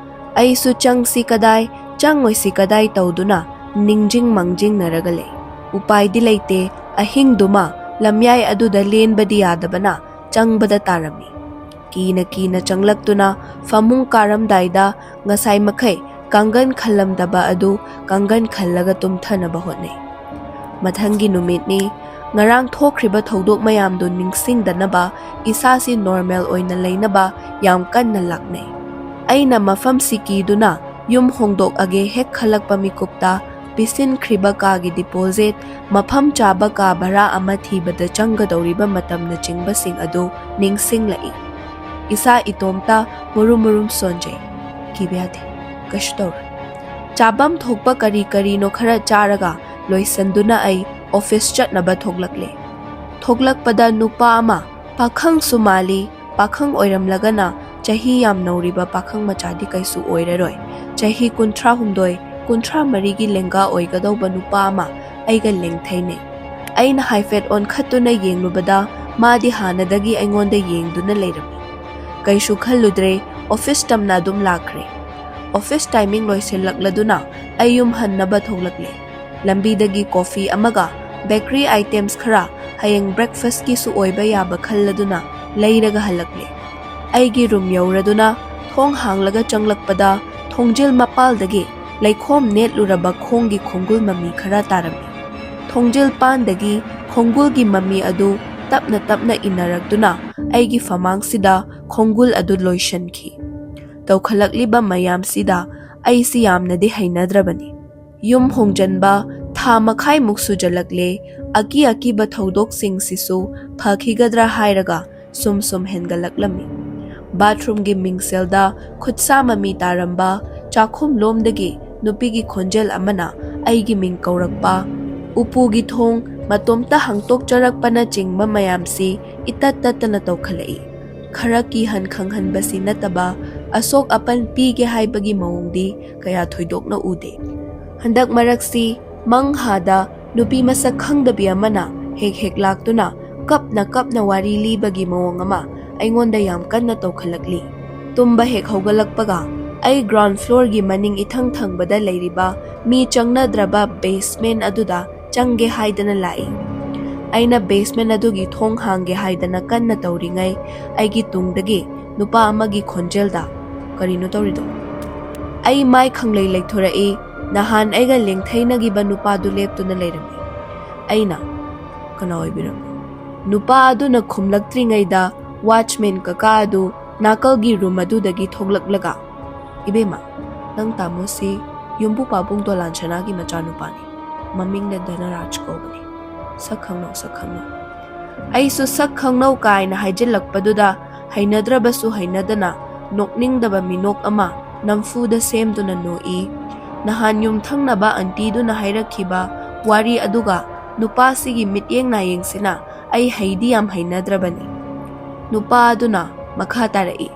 ꯑꯩꯁꯨ ꯆꯪꯁꯤ ꯀꯗꯥꯏ, ꯆꯪꯉꯣꯏꯁꯤ ꯀꯗꯥꯏ ꯇꯧꯗꯨꯅ ꯅꯤꯡꯖꯤꯡ ꯃꯥꯡꯖꯤꯡꯅꯔꯒ ꯂꯩ꯫ ꯎꯄꯥꯏꯗꯤ ꯂꯩꯇꯦ, ꯑꯍꯤꯡꯗꯨꯃ ꯂꯝꯌꯥꯏ ꯑꯗꯨꯗ ꯂꯦꯟꯕꯗꯤ ꯌꯥꯗꯕꯅ ꯆꯪꯕꯗ ꯇꯥꯔꯝꯃꯤ꯫ ꯀꯤꯅ ꯀꯤꯅ ꯆꯪꯂꯛꯇꯨꯅ ꯐꯃꯨꯡ ꯀꯥꯔꯝꯗꯥꯏꯗ ꯉꯁꯥꯏ ꯃꯈꯩ ꯀꯥꯡꯒꯟ ꯈꯜꯂꯝꯗꯕ ꯑꯗꯨ ꯀꯥꯡꯒꯟ ꯈꯜꯂꯒ ꯇꯨꯝꯊꯅꯕ ꯍꯣꯠꯅꯩ꯫ ꯃꯊꯪꯒꯤ ꯅꯨꯃꯤꯠꯅꯤ꯫ ꯉꯔꯥꯡ ꯊꯣꯛꯈ꯭ꯔꯤꯕ ꯊꯧꯗꯣꯛ ꯃꯌꯥꯝꯗꯨ ꯅꯤꯡꯁꯤꯡꯗꯅꯕ ꯏꯁꯥꯁꯤ ꯅꯣꯔꯃꯦꯜ ꯑꯣꯏꯅ ꯂꯩꯅꯕ ꯌꯥꯝ ꯀꯟꯅ ꯂꯥꯛꯅꯩ꯫ ꯑꯩꯅ ꯃꯐꯝꯁꯤ ꯀꯤꯗꯨꯅ ꯌꯨꯝ ꯍꯣꯡꯗꯣꯛꯑꯒꯦ ꯍꯦꯛ ꯈꯜꯂꯛꯄ ꯃꯤꯀꯨꯞꯇ ꯄꯤꯁꯤꯟꯈ꯭ꯔꯤꯕ ꯀꯥꯒꯤ ꯗꯤꯄꯣꯖꯤꯠ, ꯃꯐꯝ ꯆꯥꯕ ꯀꯥ ꯚꯔꯥ ꯑꯃ ꯊꯤꯕꯗ ꯆꯪꯒꯗꯧꯔꯤꯕ ꯃꯇꯝꯅꯆꯤꯡꯕꯁꯤꯡ ꯑꯗꯨ ꯅꯤꯡꯁꯤꯡꯂꯛꯏ꯫ ꯏꯁꯥ ꯏꯇꯣꯝꯇ ꯃꯨꯔꯨꯝ ꯃꯨꯔꯨꯝ ꯁꯣꯟꯖꯩ꯫ ꯀꯤꯕ ꯌꯥꯗꯦ, ꯀꯩꯁꯨ ꯇꯧꯔꯣꯏ꯫ ꯆꯥꯐꯝ ꯊꯣꯛꯄ ꯀꯔꯤ ꯀꯔꯤꯅꯣ ꯈꯔ ꯆꯥꯔꯒ ꯂꯣꯏꯁꯟꯗꯨꯅ ꯑꯩ ꯑꯣꯐꯤꯁ ꯆꯠꯅꯕ ꯊꯣꯛꯂꯛꯂꯦ꯫ ꯊꯣꯛꯂꯛꯄꯗ ꯅꯨꯄꯥ ꯑꯃ, ꯄꯥꯈꯪꯁꯨ ꯃꯥꯜꯂꯤ, ꯄꯥꯈꯪ ꯑꯣꯏꯔꯝꯂꯒꯅ ꯆꯍꯤ ꯌꯥꯝ ꯅꯧꯔꯤꯕ ꯄꯥꯈꯪ ꯃꯆꯥꯗꯤ ꯀꯩꯁꯨ ꯑꯣꯏꯔꯔꯣꯏ꯫ ꯆꯍꯤ ꯀꯨꯟꯊ꯭ꯔꯥꯍꯨꯝꯗꯣꯏ, ꯀꯨꯟꯊ꯭ꯔꯥꯃꯔꯤꯒꯤ ꯂꯦꯡꯒꯥ ꯑꯣꯏꯒꯗꯧꯕ ꯅꯨꯄꯥ ꯑꯃ ꯑꯩꯒ ꯂꯦꯡꯊꯩꯅꯩ꯫ ꯑꯩꯅ ꯍꯥꯏꯐꯦꯠ ꯑꯣꯟꯈꯠꯇꯨꯅ ꯌꯦꯡꯂꯨꯕꯗ ꯃꯥꯗꯤ ꯍꯥꯟꯅꯗꯒꯤ ꯑꯩꯉꯣꯟꯗ ꯌꯦꯡꯗꯨꯅ ꯂꯩꯔꯝꯃꯤ꯫ ꯀꯩꯁꯨ ꯈꯜꯂꯨꯗ꯭ꯔꯦ, ꯑꯣꯐꯤꯁ ꯇꯝꯅ ꯑꯗꯨꯝ ꯂꯥꯛꯈ꯭ꯔꯦ꯫ ꯑꯣꯐꯤꯁ ꯇꯥꯏꯃꯤꯡ ꯂꯣꯏꯁꯤꯜꯂꯛꯂꯗꯨꯅ ꯑꯩ ꯌꯨꯝ ꯍꯟꯅꯕ ꯊꯣꯛꯂꯛꯂꯦ꯫ ꯂꯝꯕꯤꯗꯒꯤ ꯀꯣꯐꯤ ꯑꯃꯒ ꯕꯦꯀꯔꯤ ꯑꯥꯏꯇꯦꯝꯁ ꯈꯔ, ꯍꯌꯦꯡ ꯕ꯭ꯔꯦꯛꯐꯥꯁꯀꯤꯁꯨ ꯑꯣꯏꯕ ꯌꯥꯕ ꯈꯜꯂꯗꯨꯅ ꯂꯩꯔꯒ ꯍꯜꯂꯛꯂꯦ꯫ ꯑꯩꯒꯤ ꯔꯨꯝ ꯌꯧꯔꯗꯨꯅ ꯊꯣꯡ ꯍꯥꯡꯂꯒ ꯆꯪꯂꯛꯄꯗ ꯊꯣꯡꯖꯤꯜ ꯃꯄꯥꯜꯗꯒꯤ ꯂꯩꯈꯣꯝ ꯅꯦꯠꯂꯨꯔꯕ ꯈꯣꯡꯒꯤ ꯈꯣꯡꯒꯨꯜ ꯃꯃꯤ ꯈꯔ ꯇꯥꯔꯝꯃꯤ꯫ ꯊꯣꯡꯖꯤꯜ ꯄꯥꯟꯗꯒꯤ ꯈꯣꯡꯒꯨꯜꯒꯤ ꯃꯃꯤ ꯑꯗꯨ ꯇꯞꯅ ꯇꯞꯅ ꯏꯟꯅꯔꯛꯇꯨꯅ ꯑꯩꯒꯤ ꯐꯃꯥꯡꯁꯤꯗ ꯈꯣꯡꯒꯨꯜ ꯑꯗꯨ ꯂꯣꯏꯁꯤꯟꯈꯤ꯫ ꯇꯧꯈꯠꯂꯛꯂꯤꯕ ꯃꯌꯥꯝꯁꯤꯗ ꯑꯩꯁꯤ ꯌꯥꯝꯅꯗꯤ ꯍꯩꯅꯗ꯭ꯔꯕꯅꯤ꯫ ꯌꯨꯝ ꯍꯣꯡꯖꯟꯕ ꯊꯥ ꯃꯈꯥꯏꯃꯨꯛ ꯁꯨꯖꯜꯂꯛꯂꯦ꯫ ꯑꯀꯤ ꯑꯀꯤꯕ ꯊꯧꯗꯣꯛꯁꯤꯡꯁꯤꯁꯨ ꯐꯈꯤꯒꯗ꯭ꯔꯥ ꯍꯥꯏꯔꯒ ꯁꯨꯝ ꯁꯨꯝ ꯍꯦꯟꯒꯠꯂꯛꯂꯝꯃꯤ꯫ ꯕꯥꯊꯔꯨꯝꯒꯤ ꯃꯤꯡꯁꯦꯜꯗ ꯈꯨꯠꯁꯥ ꯃꯃꯤ ꯇꯥꯔꯝꯕ ꯆꯥꯛꯈꯨꯝꯂꯣꯝꯗꯒꯤ ꯅꯨꯄꯤꯒꯤ ꯈꯣꯟꯖꯦꯜ ꯑꯃꯅ ꯑꯩꯒꯤ ꯃꯤꯡ ꯀꯧꯔꯛꯄ, ꯎꯄꯨꯒꯤ ꯊꯣꯡ ꯃꯇꯣꯝꯇ ꯍꯥꯡꯇꯣꯛꯆꯔꯛꯄꯅꯆꯤꯡꯕ ꯃꯌꯥꯝꯁꯤ ꯏꯇꯠ ꯇꯠꯇꯅ ꯇꯧꯈꯠꯂꯛꯏ꯫ ꯈꯔ ꯀꯤꯍꯟ ꯈꯪꯍꯟꯕꯁꯤ ꯅꯠꯇꯕ ꯑꯁꯣꯛ ꯑꯄꯟ ꯄꯤꯒꯦ ꯍꯥꯏꯕꯒꯤ ꯃꯑꯣꯡꯗꯤ ꯀꯌꯥ ꯊꯣꯏꯗꯣꯛꯅ ꯎꯗꯦ꯫ ꯍꯟꯗꯛ ꯃꯔꯛꯁꯤ ꯃꯪꯍꯥꯗ ꯅꯨꯄꯤ ꯃꯁꯛ ꯈꯪꯗꯕꯤ ꯑꯃꯅ ꯍꯦꯛ ꯍꯦꯛ ꯂꯥꯛꯇꯨꯅ ꯀꯞꯅ ꯀꯞꯅ ꯋꯥꯔꯤ ꯂꯤꯕꯒꯤ ꯃꯑꯣꯡ ꯑꯃ ꯑꯩꯉꯣꯟꯗ ꯌꯥꯝ ꯀꯟꯅ ꯇꯧꯈꯠꯂꯛꯂꯤ꯫ ꯇꯨꯝꯕ ꯍꯦꯛ ꯍꯧꯒꯠꯂꯛꯄꯒ ꯑꯩ ꯒ꯭ꯔꯥꯎꯟ ꯐ꯭ꯂꯣꯔꯒꯤ ꯃꯅꯤꯡ ꯏꯊꯪ ꯊꯪꯕꯗ ꯂꯩꯔꯤꯕ ꯃꯤ ꯆꯪꯅꯗ꯭ꯔꯕ ꯕꯦꯁꯃꯦꯟ ꯑꯗꯨꯗ ꯆꯪꯒꯦ ꯍꯥꯏꯗꯅ ꯂꯥꯛꯏ꯫ ꯑꯩꯅ ꯕꯦꯁꯃꯦꯟ ꯑꯗꯨꯒꯤ ꯊꯣꯡ ꯍꯥꯡꯒꯦ ꯍꯥꯏꯗꯅ ꯀꯟꯅ ꯇꯧꯔꯤꯉꯩ ꯑꯩꯒꯤ ꯇꯨꯡꯗꯒꯤ ꯅꯨꯄꯥ ꯑꯃꯒꯤ ꯈꯣꯟꯖꯦꯜꯗ, "ꯀꯔꯤꯅꯣ ꯇꯧꯔꯤꯗꯣ?" ꯑꯩ ꯃꯥꯏ ꯈꯪꯂꯩ ꯂꯩꯊꯣꯔꯛꯏ꯫ ꯅꯍꯥꯟ ꯑꯩꯒ ꯂꯦꯡꯊꯩꯅꯈꯤꯕ ꯅꯨꯄꯥꯗꯨ ꯂꯦꯞꯇꯨꯅ ꯂꯩꯔꯝꯃꯤ꯫ ꯑꯩꯅ, "ꯀꯅꯥ ꯑꯣꯏꯕꯤꯔꯕꯅꯣ?" ꯅꯨꯄꯥ ꯑꯗꯨꯅ ꯈꯨꯝꯂꯛꯇ꯭ꯔꯤꯉꯩꯗ ꯋꯥꯆꯃꯦꯟ ꯀꯀꯥ ꯑꯗꯨ ꯅꯥꯀꯜꯒꯤ ꯔꯨꯝ ꯑꯗꯨꯗꯒꯤ ꯊꯣꯛꯂꯛꯂꯒ, "ꯏꯕꯦꯝꯃ, ꯅꯪ ꯇꯥꯃꯣꯁꯤ ꯌꯨꯝꯕꯨ ꯄꯥꯕꯨꯡ ꯗꯣꯂꯥꯟ ꯁꯅꯥꯒꯤ ꯃꯆꯥꯅꯨꯄꯥꯅꯤ꯫ ꯃꯃꯤꯡꯅ ꯙꯅꯔꯥꯖ ꯀꯧꯕꯅꯤ꯫ ꯁꯛ ꯈꯪꯅꯧ, ꯁꯛ ꯈꯪꯅꯧ꯫" ꯑꯩꯁꯨ ꯁꯛ ꯈꯪꯅꯧ ꯀꯥꯏꯅ ꯍꯥꯏꯖꯤꯜꯂꯛꯄꯗꯨꯗ ꯍꯩꯅꯗ꯭ꯔꯕꯁꯨ ꯍꯩꯅꯗꯅ ꯅꯣꯛꯅꯤꯡꯗꯕ ꯃꯤꯅꯣꯛ ꯑꯃ ꯅꯝꯐꯨꯗ ꯁꯦꯝꯗꯨꯅ ꯅꯣꯛꯏ꯫ ꯅꯍꯥꯟ ꯌꯨꯝꯊꯪꯅꯕ ꯑꯟꯇꯤꯗꯨꯅ ꯍꯥꯏꯔꯛꯈꯤꯕ ꯋꯥꯔꯤ ꯑꯗꯨꯒ ꯅꯨꯄꯥꯁꯤꯒꯤ ꯃꯤꯠꯌꯦꯡ ꯅꯥꯌꯦꯡꯁꯤꯅ ꯑꯩ ꯍꯩꯗꯤ ꯌꯥꯝ ꯍꯩꯅꯗ꯭ꯔꯕꯅꯤ꯫ ꯅꯨꯄꯥ ꯑꯗꯨꯅ ꯃꯈꯥ ꯇꯥꯔꯛꯏ,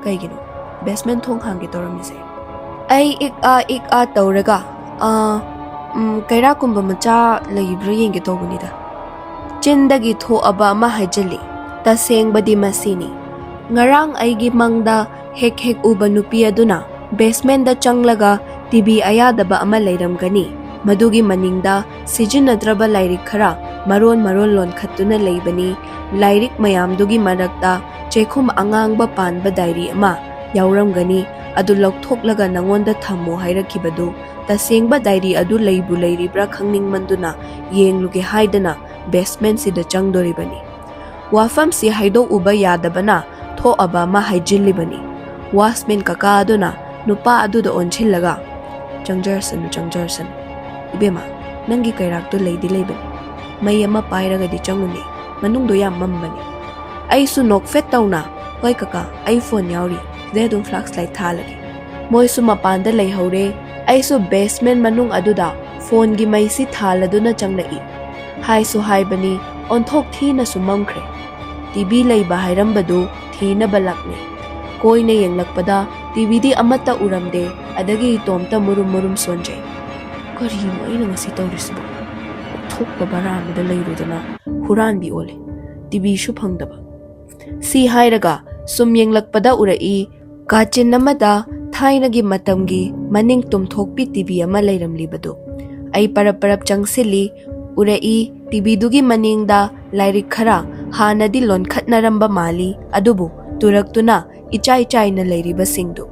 "ꯀꯩꯒꯤꯅꯣ ꯕꯦꯁꯃꯦꯟ ꯊꯣꯡ ꯍꯥꯡꯒꯦ ꯇꯧꯔꯝꯃꯤꯁꯦ?" ꯑꯩ ꯏꯛ ꯑꯥ ꯏꯛ ꯑꯥ ꯇꯧꯔꯒ, "ꯑꯥ, ꯎꯝ, ꯀꯩꯔꯥꯛꯀꯨꯝꯕ ꯃꯆꯥ ꯂꯩꯕ꯭ꯔꯥ ꯌꯦꯡꯒꯦ ꯇꯧꯕꯅꯤꯗ꯫" ꯆꯤꯟꯗꯒꯤ ꯊꯣꯛꯑꯕ ꯑꯃ ꯍꯥꯏꯖꯤꯜꯂꯤ꯫ ꯇꯁꯦꯡꯕꯗꯤ ꯃꯁꯤꯅꯤ꯫ ꯉꯔꯥꯡ ꯑꯩꯒꯤ ꯃꯪꯗ ꯍꯦꯛ ꯍꯦꯛ ꯎꯕ ꯅꯨꯄꯤ ꯑꯗꯨꯅ ꯕꯦꯁꯃꯦꯟꯗ ꯆꯪꯂꯒ ꯇꯤꯚꯤ ꯑꯌꯥꯗꯕ ꯑꯃ ꯂꯩꯔꯝꯒꯅꯤ, ꯃꯗꯨꯒꯤ ꯃꯅꯤꯡꯗ ꯁꯤꯖꯤꯟꯅꯗ꯭ꯔꯕ ꯂꯥꯏꯔꯤꯛ ꯈꯔ ꯃꯔꯣꯟ ꯃꯔꯣꯟ ꯂꯣꯟꯈꯠꯇꯨꯅ ꯂꯩꯕꯅꯤ꯫ ꯂꯥꯏꯔꯤꯛ ꯃꯌꯥꯝꯗꯨꯒꯤ ꯃꯔꯛꯇ ꯆꯦꯈꯨꯝ ꯑꯉꯥꯡꯕ ꯄꯥꯟꯕ ꯗꯥꯏꯔꯤ ꯑꯃ ꯌꯥꯎꯔꯝꯒꯅꯤ, ꯑꯗꯨ ꯂꯧꯊꯣꯛꯂꯒ ꯅꯉꯣꯟꯗ ꯊꯝꯃꯨ ꯍꯥꯏꯔꯛꯈꯤꯕꯗꯨ ꯇꯁꯦꯡꯕ ꯗꯥꯏꯔꯤ ꯑꯗꯨ ꯂꯩꯕꯨ ꯂꯩꯔꯤꯕ꯭ꯔꯥ ꯈꯪꯅꯤꯡꯃꯟꯗꯨꯅ ꯌꯦꯡꯂꯨꯒꯦ ꯍꯥꯏꯗꯅ ꯕꯦꯁꯃꯦꯟꯁꯤꯗ ꯆꯪꯗꯣꯔꯤꯕꯅꯤ꯫ ꯋꯥꯐꯝꯁꯤ ꯍꯥꯏꯗꯣꯛꯎꯕ ꯌꯥꯗꯕꯅ ꯊꯣꯛꯑꯕ ꯑꯃ ꯍꯥꯏꯖꯤꯜꯂꯤꯕꯅꯤ꯫ ꯋꯥꯆꯃꯦꯟ ꯀꯀꯥ ꯑꯗꯨꯅ ꯅꯨꯄꯥ ꯑꯗꯨꯗ ꯑꯣꯟꯁꯤꯜꯂꯒ, "ꯆꯪꯖꯔꯁꯅꯨ, ꯆꯪꯖꯔꯁꯅꯨ꯫ ꯏꯕꯦꯝꯃ, ꯅꯪꯒꯤ ꯀꯩꯔꯥꯛꯇꯨ ꯂꯩꯗꯤ ꯂꯩꯕꯅꯤ꯫ ꯃꯩ ꯑꯃ ꯄꯥꯏꯔꯒꯗꯤ ꯆꯪꯉꯨꯅꯦ, ꯃꯅꯨꯡꯗꯣ ꯌꯥꯝ ꯃꯝꯕꯅꯤ꯫" ꯑꯩꯁꯨ ꯅꯣꯛꯐꯦꯠ ꯇꯧꯅ, "ꯍꯣꯏ ꯀꯀꯥ, ꯑꯩ ꯐꯣꯟ ꯌꯥꯎꯔꯤ, ꯁꯤꯗꯩ ꯑꯗꯨꯝ ꯐ꯭ꯂꯥꯁ ꯂꯥꯏꯠ ꯊꯥꯜꯂꯒꯦ꯫" ꯃꯣꯏꯁꯨ ꯃꯄꯥꯟꯗ ꯂꯩꯍꯧꯔꯦ꯫ ꯑꯩꯁꯨ ꯕꯦꯁꯃꯦꯟ ꯃꯅꯨꯡ ꯑꯗꯨꯗ ꯐꯣꯟꯒꯤ ꯃꯩꯁꯤ ꯊꯥꯜꯂꯗꯨꯅ ꯆꯪꯂꯛꯏ꯫ ꯍꯥꯏꯁꯨ ꯍꯥꯏꯕꯅꯤ, ꯑꯣꯟꯊꯣꯛ ꯊꯤꯅꯁꯨ ꯃꯝꯈ꯭ꯔꯦ꯫ ꯇꯤꯚꯤ ꯂꯩꯕ ꯍꯥꯏꯔꯝꯕꯗꯨ ꯊꯤꯅꯕ ꯂꯥꯛꯅꯩ꯫ ꯀꯣꯏꯅ ꯌꯦꯡꯂꯛꯄꯗ ꯇꯤꯚꯤꯗꯤ ꯑꯃꯠꯇ ꯎꯔꯝꯗꯦ, ꯑꯗꯒꯤ ꯏꯇꯣꯝꯇ ꯃꯨꯔꯨꯝ ꯃꯨꯔꯨꯝ ꯁꯣꯟꯖꯩ꯫ "ꯀꯔꯤꯅꯣ ꯑꯩꯅ ꯉꯁꯤ ꯇꯧꯔꯤꯁꯤꯕꯣ? ꯑꯣꯟꯊꯣꯛꯄ ꯕꯔꯥ ꯑꯃꯗ ꯂꯩꯔꯨꯗꯅ ꯍꯨꯔꯥꯟꯕꯤ ꯑꯣꯜꯂꯦ꯫ ꯇꯤꯚꯤꯁꯨ ꯐꯪꯗꯕ꯫" ꯁꯤ ꯍꯥꯏꯔꯒ ꯁꯨꯝ ꯌꯦꯡꯂꯛꯄꯗ ꯎꯔꯛꯏ, ꯀꯥꯆꯤꯟ ꯑꯃꯗ ꯊꯥꯏꯅꯒꯤ ꯃꯇꯝꯒꯤ ꯃꯅꯤꯡ ꯇꯨꯝꯊꯣꯛꯄꯤ ꯇꯤꯚꯤ ꯑꯃ ꯂꯩꯔꯝꯂꯤꯕꯗꯨ꯫ ꯑꯩ ꯄꯔꯞ ꯄꯔꯞ ꯆꯪꯁꯤꯜꯂꯤ, ꯎꯔꯛꯏ, ꯇꯤꯚꯤꯗꯨꯒꯤ ꯃꯅꯤꯡꯗ ꯂꯥꯏꯔꯤꯛ ꯈꯔ ꯍꯥꯟꯅꯗꯤ ꯂꯣꯟꯈꯠꯅꯔꯝꯕ ꯃꯥꯜꯂꯤ, ꯑꯗꯨꯕꯨ ꯇꯨꯔꯛꯇꯨꯅ ꯏꯆꯥꯏ ꯆꯥꯏꯅ ꯂꯩꯔꯤꯕꯁꯤꯡꯗꯨ꯫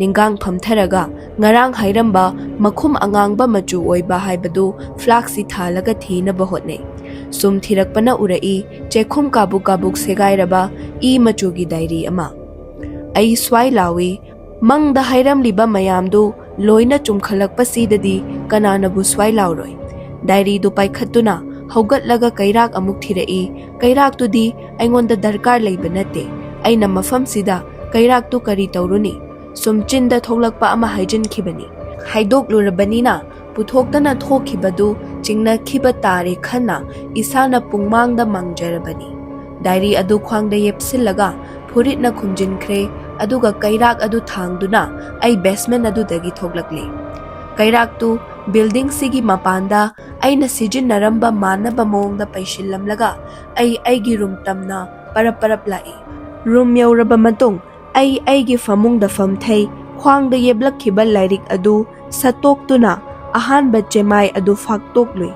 ꯅꯤꯡꯒꯥꯡ ꯐꯝꯊꯔꯒ ꯉꯔꯥꯡ ꯍꯥꯏꯔꯝꯕ ꯃꯈꯨꯝ ꯑꯉꯥꯡꯕ ꯃꯆꯨ ꯑꯣꯏꯕ ꯍꯥꯏꯕꯗꯨ ꯐ꯭ꯂꯥꯛꯁꯤ ꯊꯥꯜꯂꯒ ꯊꯤꯅꯕ ꯍꯣꯠꯅꯩ꯫ ꯁꯨꯝ ꯊꯤꯔꯛꯄꯅ ꯎꯔꯛꯏ, ꯆꯦꯛꯈꯨꯝ ꯀꯥꯕꯨꯛ ꯀꯥꯕꯨꯛ ꯁꯦꯒꯥꯏꯔꯕ ꯏ ꯃꯆꯨꯒꯤ ꯗꯥꯏꯔꯤ ꯑꯃ꯫ ꯑꯩ ꯁ꯭ꯋꯥꯏ ꯂꯥꯎꯏ, "ꯃꯪꯗ ꯍꯥꯏꯔꯝꯂꯤꯕ ꯃꯌꯥꯝꯗꯨ ꯂꯣꯏꯅ ꯆꯨꯝꯈꯠꯂꯛꯄꯁꯤꯗꯗꯤ ꯀꯅꯥꯅꯕꯨ ꯁ꯭ꯋꯥꯏ ꯂꯥꯎꯔꯣꯏ?" ꯗꯥꯏꯔꯤꯗꯨ ꯄꯥꯏꯈꯠꯇꯨꯅ ꯍꯧꯒꯠꯂꯒ ꯀꯩꯔꯥꯛ ꯑꯃꯨꯛ ꯊꯤꯔꯛꯏ꯫ ꯀꯩꯔꯥꯛꯇꯨꯗꯤ ꯑꯩꯉꯣꯟꯗ ꯗꯔꯀꯥꯔ ꯂꯩꯕ ꯅꯠꯇꯦ꯫ ꯑꯩꯅ ꯃꯐꯝꯁꯤꯗ ꯀꯩꯔꯥꯛꯇꯨ ꯀꯔꯤ ꯇꯧꯔꯨꯅꯤ? ꯁꯨꯝ ꯆꯤꯟꯗ ꯊꯣꯛꯂꯛꯄ ꯑꯃ ꯍꯥꯏꯖꯤꯟꯈꯤꯕꯅꯤ꯫ ꯍꯥꯏꯗꯣꯛꯂꯨꯔꯕꯅꯤꯅ ꯄꯨꯊꯣꯛꯇꯅ ꯊꯣꯛꯈꯤꯕꯗꯨ ꯆꯤꯡꯅꯈꯤꯕ ꯇꯥꯔꯦ ꯈꯟꯅ ꯏꯁꯥꯅ ꯄꯨꯡꯃꯥꯡꯗ ꯃꯥꯡꯖꯔꯕꯅꯤ꯫ ꯗꯥꯏꯔꯤ ꯑꯗꯨ ꯈ꯭ꯋꯥꯡꯗ ꯌꯦꯞꯁꯤꯜꯂꯒ ꯐꯨꯔꯤꯠꯅ ꯈꯨꯝꯖꯤꯟꯈ꯭ꯔꯦ, ꯑꯗꯨꯒ ꯀꯩꯔꯥꯛ ꯑꯗꯨ ꯊꯥꯡꯗꯨꯅ ꯑꯩ ꯕꯦꯁꯃꯦꯟ ꯑꯗꯨꯗꯒꯤ ꯊꯣꯛꯂꯛꯂꯦ꯫ ꯀꯩꯔꯥꯛꯇꯨ ꯕꯤꯜꯗꯤꯡꯁꯤꯒꯤ ꯃꯄꯥꯟꯗ ꯑꯩꯅ ꯁꯤꯖꯤꯟꯅꯔꯝꯕ ꯃꯥꯟꯅꯕ ꯃꯑꯣꯡꯗ ꯄꯩꯁꯤꯜꯂꯝꯂꯒ ꯑꯩ ꯑꯩꯒꯤ ꯔꯨꯝ ꯇꯝꯅ ꯄꯔꯞ ꯄꯔꯞ ꯂꯥꯛꯏ꯫ ꯔꯨꯝ ꯌꯧꯔꯕ ꯃꯇꯨꯡ ꯑꯩ ꯑꯩꯒꯤ ꯐꯃꯨꯡꯗ ꯐꯝꯊꯩ꯫ ꯈ꯭ꯋꯥꯡꯗ ꯌꯦꯞꯂꯛꯈꯤꯕ ꯂꯥꯏꯔꯤꯛ ꯑꯗꯨ ꯁꯠꯇꯣꯛꯇꯨꯅ ꯑꯍꯥꯟꯕ ꯆꯦꯃꯥꯏ ꯑꯗꯨ ꯐꯥꯛꯇꯣꯛꯂꯨꯏ꯫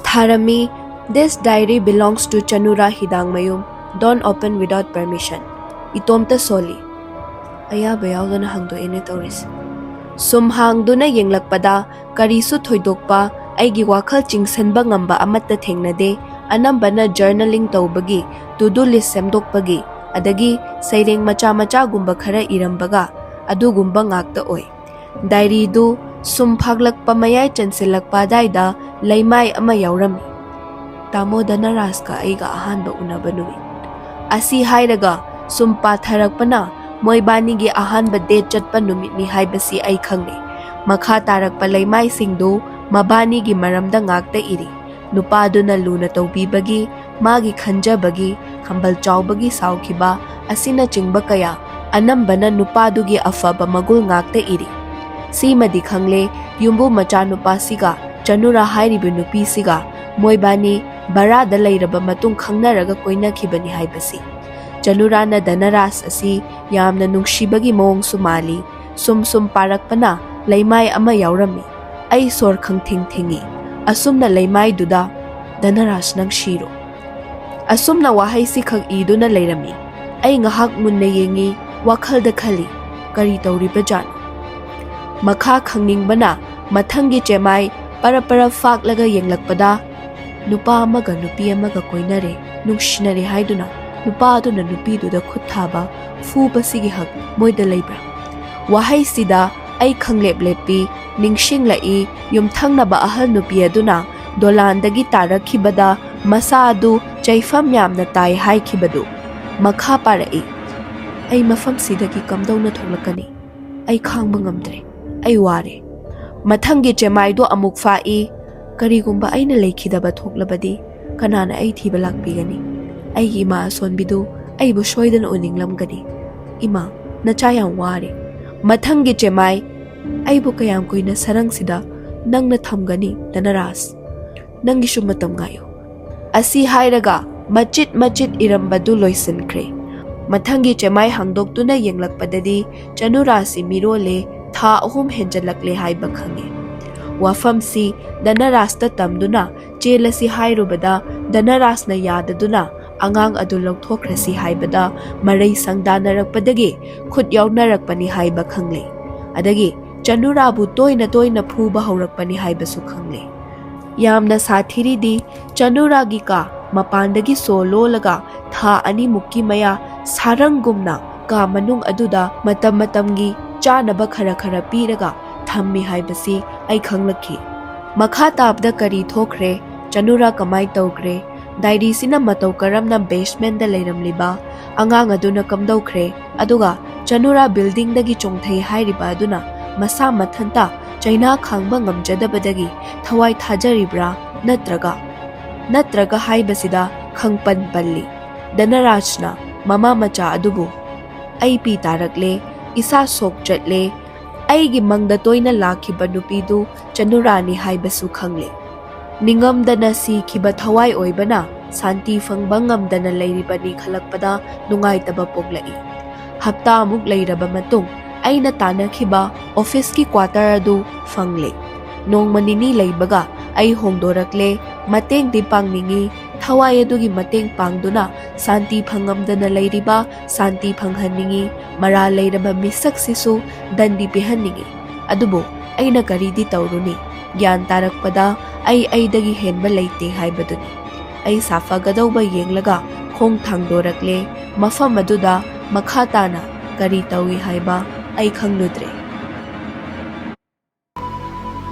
ꯊꯥꯔꯝꯃꯤ, "This diary belongs to ꯆꯅꯨꯔꯥ ꯍꯤꯗꯥꯡꯃꯌꯨꯝ. Don't open without permission." ꯏꯇꯣꯝꯇ ꯁꯣꯜꯂꯤ꯫ ꯑꯌꯥꯕ ꯌꯥꯎꯗꯅ ꯍꯥꯡꯗꯣꯛꯑꯦꯅꯦ ꯇꯧꯔꯤꯁꯦ꯫ ꯁꯨꯝ ꯍꯥꯡꯗꯨꯅ ꯌꯦꯡꯂꯛꯄꯗ ꯀꯔꯤꯁꯨ ꯊꯣꯏꯗꯣꯛꯄ, ꯑꯩꯒꯤ ꯋꯥꯈꯜ ꯆꯤꯡꯁꯤꯟꯕ ꯉꯝꯕ ꯑꯃꯠꯇ ꯊꯦꯡꯅꯗꯦ꯫ ꯑꯅꯝꯕꯅ journaling ꯇꯧꯕꯒꯤ, to do list ꯁꯦꯝꯗꯣꯛꯄꯒꯤ, ꯑꯗꯒꯤ ꯁꯩꯔꯦꯡ ꯃꯆꯥ ꯃꯆꯥꯒꯨꯝꯕ ꯈꯔ ꯏꯔꯝꯕꯒ ꯑꯗꯨꯒꯨꯝꯕ ꯉꯥꯛꯇ ꯑꯣꯏ꯫ ꯗꯥꯏꯔꯤꯗꯨ ꯁꯨꯝ ꯐꯥꯛꯂꯛꯄ ꯃꯌꯥꯏ ꯆꯟꯁꯤꯜꯂꯛꯄ ꯑꯗꯥꯏꯗ ꯂꯩꯃꯥꯏ ꯑꯃ ꯌꯥꯎꯔꯝꯃꯤ꯫ ꯇꯥꯃꯣ ꯙꯅꯔꯥꯖꯀ ꯑꯩꯒ ꯑꯍꯥꯟꯕ ꯎꯅꯕ ꯅꯨꯃꯤꯠ꯫ ꯑꯁꯤ ꯍꯥꯏꯔꯒ ꯁꯨꯝ ꯄꯥꯊꯔꯛꯄꯅ ꯃꯣꯏꯕꯥꯅꯤꯒꯤ ꯑꯍꯥꯟꯕ date ꯆꯠꯄ ꯅꯨꯃꯤꯠꯅꯤ ꯍꯥꯏꯕꯁꯤ ꯑꯩ ꯈꯪꯂꯦ꯫ ꯃꯈꯥ ꯇꯥꯔꯛꯄ ꯂꯩꯃꯥꯏꯁꯤꯡꯗꯨ ꯃꯕꯥꯅꯤꯒꯤ ꯃꯔꯝꯗ ꯉꯥꯛꯇ ꯏꯔꯤ꯫ ꯅꯨꯄꯥꯗꯨꯅ ꯂꯨꯅ ꯇꯧꯕꯤꯕꯒꯤ, ꯃꯥꯒꯤ ꯈꯟꯖꯕꯒꯤ, ꯈꯝꯕꯜ ꯆꯥꯎꯕꯒꯤ ꯁꯥꯎꯈꯤꯕ ꯑꯁꯤꯅꯆꯤꯡꯕ ꯀꯌꯥ, ꯑꯅꯝꯕꯅ ꯅꯨꯄꯥꯗꯨꯒꯤ ꯑꯐꯕ ꯃꯒꯨꯜ ꯉꯥꯛꯇ ꯏꯔꯤ꯫ ꯁꯤꯃꯗꯤ ꯈꯪꯂꯦ, ꯌꯨꯝꯕꯨ ꯃꯆꯥꯅꯨꯄꯥꯁꯤꯒ ꯆꯅꯨꯔꯥ ꯍꯥꯏꯔꯤꯕ ꯅꯨꯄꯤꯁꯤꯒ ꯃꯣꯏꯕꯥꯅꯤ ꯚꯔꯥꯗ ꯂꯩꯔꯕ ꯃꯇꯨꯡ ꯈꯪꯅꯔꯒ ꯀꯣꯏꯅꯈꯤꯕꯅꯤ ꯍꯥꯏꯕꯁꯤ꯫ ꯆꯅꯨꯔꯥꯅ ꯙꯅꯔꯥꯖ ꯑꯁꯤ ꯌꯥꯝꯅ ꯅꯨꯡꯁꯤꯕꯒꯤ ꯃꯑꯣꯡꯁꯨ ꯃꯥꯜꯂꯤ꯫ ꯁꯨꯝ ꯁꯨꯝ ꯄꯥꯔꯛꯄꯅ ꯂꯩꯃꯥꯏ ꯑꯃ ꯌꯥꯎꯔꯝꯃꯤ꯫ ꯑꯩ ꯁꯣꯔ ꯈꯪꯊꯤꯡ ꯊꯤꯡꯉꯤ꯫ ꯑꯁꯨꯝꯅ ꯂꯩꯃꯥꯏꯗꯨꯗ, "ꯙꯅꯔꯥꯖ, ꯅꯪ ꯁꯤꯔꯣ?" ꯑꯁꯨꯝꯅ ꯋꯥꯍꯩꯁꯤ ꯈꯛ ꯏꯗꯨꯅ ꯂꯩꯔꯝꯃꯤ꯫ ꯑꯩ ꯉꯥꯏꯍꯥꯛ ꯃꯨꯟꯅ ꯌꯦꯡꯉꯤ, ꯋꯥꯈꯜꯗ ꯈꯜꯂꯤ, "ꯀꯔꯤ ꯇꯧꯔꯤꯕꯖꯥꯠꯅꯣ?" ꯃꯈꯥ ꯈꯪꯅꯤꯡꯕꯅ ꯃꯊꯪꯒꯤ ꯆꯦꯃꯥꯏ ꯄꯔꯞ ꯄꯔꯞ ꯐꯥꯛꯂꯒ ꯌꯦꯡꯂꯛꯄꯗ, ꯅꯨꯄꯥ ꯑꯃꯒ ꯅꯨꯄꯤ ꯑꯃꯒ ꯀꯣꯏꯅꯔꯦ, ꯅꯨꯡꯁꯤꯅꯔꯦ ꯍꯥꯏꯗꯨꯅ ꯅꯨꯄꯥ ꯑꯗꯨꯅ ꯅꯨꯄꯤꯗꯨꯗ ꯈꯨꯠ ꯊꯥꯕ, ꯐꯨꯕꯁꯤꯒꯤ ꯍꯛ ꯃꯣꯏꯗ ꯂꯩꯕ꯭ꯔꯥ? ꯋꯥꯍꯩꯁꯤꯗ ꯑꯩ ꯈꯪꯂꯦꯞ ꯂꯦꯞꯄꯤ, ꯅꯤꯡꯁꯤꯡꯂꯛꯏ, ꯌꯨꯝꯊꯪꯅꯕ ꯑꯍꯜ ꯅꯨꯄꯤ ꯑꯗꯨꯅ ꯗꯣꯂꯥꯟꯗꯒꯤ ꯇꯥꯔꯛꯈꯤꯕꯗ ꯃꯁꯥ ꯑꯗꯨ ꯆꯩꯐꯝ ꯌꯥꯝꯅ ꯇꯥꯏ ꯍꯥꯏꯈꯤꯕꯗꯨ꯫ ꯃꯈꯥ ꯄꯥꯔꯛꯏ, "ꯑꯩ ꯃꯐꯝꯁꯤꯗꯒꯤ ꯀꯝꯗꯧꯅ ꯊꯣꯛꯂꯛꯀꯅꯤ? ꯑꯩ ꯈꯥꯡꯕ ꯉꯝꯗ꯭ꯔꯦ꯫ ꯑꯩ ꯋꯥꯔꯦ꯫" ꯃꯊꯪꯒꯤ ꯆꯦꯃꯥꯏꯗꯨ ꯑꯃꯨꯛ ꯐꯥꯛꯏ, "ꯀꯔꯤꯒꯨꯝꯕ ꯑꯩꯅ ꯂꯩꯈꯤꯗꯕ ꯊꯣꯛꯂꯕꯗꯤ ꯀꯅꯥꯅ ꯑꯩ ꯊꯤꯕ ꯂꯥꯛꯄꯤꯒꯅꯤ? ꯑꯩꯒꯤ ꯏꯃꯥ ꯑꯁꯣꯟꯕꯤꯗꯨ ꯑꯩꯕꯨ ꯁꯣꯏꯗꯅ ꯎꯅꯤꯡꯂꯝꯒꯅꯤ꯫ ꯏꯃꯥ, ꯅꯆꯥ ꯌꯥꯝ ꯋꯥꯔꯦ꯫" ꯃꯊꯪꯒꯤ ꯆꯦꯃꯥꯏ, "ꯑꯩꯕꯨ ꯀꯌꯥꯝ ꯀꯨꯏꯅ ꯁꯔꯪꯁꯤꯗ ꯅꯪꯅ ꯊꯝꯒꯅꯤ, ꯙꯅꯔꯥꯖ? ꯅꯪꯒꯤꯁꯨ ꯃꯇꯝ ꯉꯥꯏꯌꯨ꯫" ꯑꯁꯤ ꯍꯥꯏꯔꯒ ꯃꯆꯤꯠ ꯃꯆꯤꯠ ꯏꯔꯝꯕꯗꯨ ꯂꯣꯏꯁꯤꯟꯈ꯭ꯔꯦ꯫ ꯃꯊꯪꯒꯤ ꯆꯦꯃꯥꯏ ꯍꯥꯡꯗꯣꯛꯇꯨꯅ ꯌꯦꯡꯂꯛꯄꯗꯗꯤ ꯆꯅꯨꯔꯥꯁꯤ ꯃꯤꯔꯣꯜꯂꯦ, ꯊꯥ ꯑꯍꯨꯝ ꯍꯦꯟꯖꯜꯂꯛꯂꯦ ꯍꯥꯏꯕ ꯈꯪꯉꯦ꯫ ꯋꯥꯐꯝꯁꯤ ꯙꯅꯔꯥꯖꯇ ꯇꯝꯗꯨꯅ ꯆꯦꯜꯂꯁꯤ ꯍꯥꯏꯔꯨꯕꯗ ꯙꯅꯔꯥꯖꯅ ꯌꯥꯗꯗꯨꯅ ꯑꯉꯥꯡ ꯑꯗꯨ ꯂꯧꯊꯣꯛꯈ꯭ꯔꯁꯤ ꯍꯥꯏꯕꯗ ꯃꯔꯩ ꯁꯪꯗꯥꯅꯔꯛꯄꯗꯒꯤ ꯈꯨꯠ ꯌꯥꯎꯅꯔꯛꯄꯅꯤ ꯍꯥꯏꯕ ꯈꯪꯂꯦ꯫ ꯑꯗꯒꯤ ꯆꯅꯨꯔꯥꯕꯨ ꯇꯣꯏꯅ ꯇꯣꯏꯅ ꯐꯨꯕ ꯍꯧꯔꯛꯄꯅꯤ ꯍꯥꯏꯕꯁꯨ ꯈꯪꯂꯦ꯫ ꯌꯥꯝꯅ ꯁꯥꯊꯤꯔꯤꯗꯤ ꯆꯅꯨꯔꯥꯒꯤ ꯀꯥ ꯃꯄꯥꯟꯗꯒꯤ ꯁꯣ ꯂꯣꯜꯂꯒ ꯊꯥ ꯑꯅꯤꯃꯨꯛꯀꯤ ꯃꯌꯥ ꯁꯥꯔꯪꯒꯨꯝꯅ ꯀꯥ ꯃꯅꯨꯡ ꯑꯗꯨꯗ ꯃꯇꯝ ꯃꯇꯝꯒꯤ ꯆꯥꯅꯕ ꯈꯔ ꯈꯔ ꯄꯤꯔꯒ ꯊꯝꯃꯤ ꯍꯥꯏꯕꯁꯤ ꯑꯩ ꯈꯪꯂꯛꯈꯤ꯫ ꯃꯈꯥ ꯇꯥꯕꯗ ꯀꯔꯤ ꯊꯣꯛꯈ꯭ꯔꯦ? ꯆꯅꯨꯔꯥ ꯀꯃꯥꯏ ꯇꯧꯈ꯭ꯔꯦ? ꯗꯥꯏꯔꯤꯁꯤꯅ ꯃꯇꯧ ꯀꯔꯝꯅ ꯕꯦꯁꯃꯦꯟꯗ ꯂꯩꯔꯝꯂꯤꯕ ꯑꯉꯥꯡ ꯑꯗꯨꯅ ꯀꯝꯗꯧꯈ꯭ꯔꯦ? ꯑꯗꯨꯒ ꯆꯅꯨꯔꯥ ꯕꯤꯜꯗꯤꯡꯗꯒꯤ ꯆꯣꯡꯊꯩ ꯍꯥꯏꯔꯤꯕ ꯑꯗꯨꯅ ꯃꯁꯥ ꯃꯊꯟꯇ ꯆꯩꯅꯥ ꯈꯥꯡꯕ ꯉꯝꯖꯗꯕꯗꯒꯤ ꯊꯋꯥꯏ ꯊꯥꯖꯔꯤꯕ꯭ꯔꯥ? ꯅꯠꯇ꯭ꯔꯒ, ꯅꯠꯇ꯭ꯔꯒ ꯍꯥꯏꯕꯁꯤꯗ ꯈꯪꯄꯟ ꯄꯜꯂꯤ꯫ ꯙꯅꯔꯥꯖꯅ ꯃꯃꯥ ꯃꯆꯥ ꯑꯗꯨꯕꯨ, "ꯑꯩ ꯄꯤ ꯇꯥꯔꯛꯂꯦ, ꯏꯁꯥ ꯁꯣꯛ ꯆꯠꯂꯦ, ꯑꯩꯒꯤ ꯃꯪꯗ ꯇꯣꯏꯅ ꯂꯥꯛꯈꯤꯕ ꯅꯨꯄꯤꯗꯨ ꯆꯅꯨꯔꯥꯅꯤ ꯍꯥꯏꯕꯁꯨ ꯈꯪꯂꯦ꯫ ꯅꯤꯡꯉꯝꯗꯅ ꯁꯤꯈꯤꯕ ꯊꯋꯥꯏ ꯑꯣꯏꯕꯅ ꯁꯥꯟꯇꯤ ꯐꯪꯕ ꯉꯝꯗꯅ ꯂꯩꯔꯤꯕꯅꯤ ꯈꯜꯂꯛꯄꯗ ꯅꯨꯡꯉꯥꯏꯇꯕ ꯄꯣꯛꯂꯛꯏ꯫ ꯍꯞꯇꯥꯃꯨꯛ ꯂꯩꯔꯕ ꯃꯇꯨꯡ ꯑꯩꯅ ꯇꯥꯅꯈꯤꯕ ꯑꯣꯐꯤꯁꯀꯤ ꯀ꯭ꯋꯥꯇꯔ ꯑꯗꯨ ꯐꯪꯂꯦ꯫ ꯅꯣꯡꯃ ꯅꯤꯅꯤ ꯂꯩꯕꯒ ꯑꯩ ꯍꯣꯡꯗꯣꯔꯛꯂꯦ꯫ ꯃꯇꯦꯡꯗꯤ ꯄꯥꯡꯅꯤꯡꯏ꯫ ꯊꯋꯥꯏ ꯑꯗꯨꯒꯤ ꯃꯇꯦꯡ ꯄꯥꯡꯗꯨꯅ ꯁꯥꯟꯇꯤ ꯐꯪꯉꯝꯗꯅ ꯂꯩꯔꯤꯕ ꯁꯥꯟꯇꯤ ꯐꯪꯍꯟꯅꯤꯡꯏ꯫ ꯃꯔꯥꯜ ꯂꯩꯔꯕ ꯃꯤꯁꯛꯁꯤꯁꯨ ꯗꯟꯗꯤ ꯄꯤꯍꯟꯅꯤꯡꯏ꯫ ꯑꯗꯨꯕꯨ ꯑꯩꯅ ꯀꯔꯤꯗꯤ ꯇꯧꯔꯨꯅꯤ? ꯒ꯭ꯌꯥꯟ ꯇꯥꯔꯛꯄꯗ ꯑꯩ ꯑꯩꯗꯒꯤ ꯍꯦꯟꯕ ꯂꯩꯇꯦ ꯍꯥꯏꯕꯗꯨꯅꯤ꯫" ꯑꯩ ꯁꯥꯐꯒꯗꯧꯕ ꯌꯦꯡꯂꯒ ꯈꯣꯡ ꯊꯥꯡꯗꯣꯔꯛꯂꯦ꯫ ꯃꯐꯝ ꯑꯗꯨꯗ ꯃꯈꯥ ꯇꯥꯅ ꯀꯔꯤ ꯇꯧꯏ ꯍꯥꯏꯕ ꯑꯩ ꯈꯪꯂꯨꯗ꯭ꯔꯦ꯫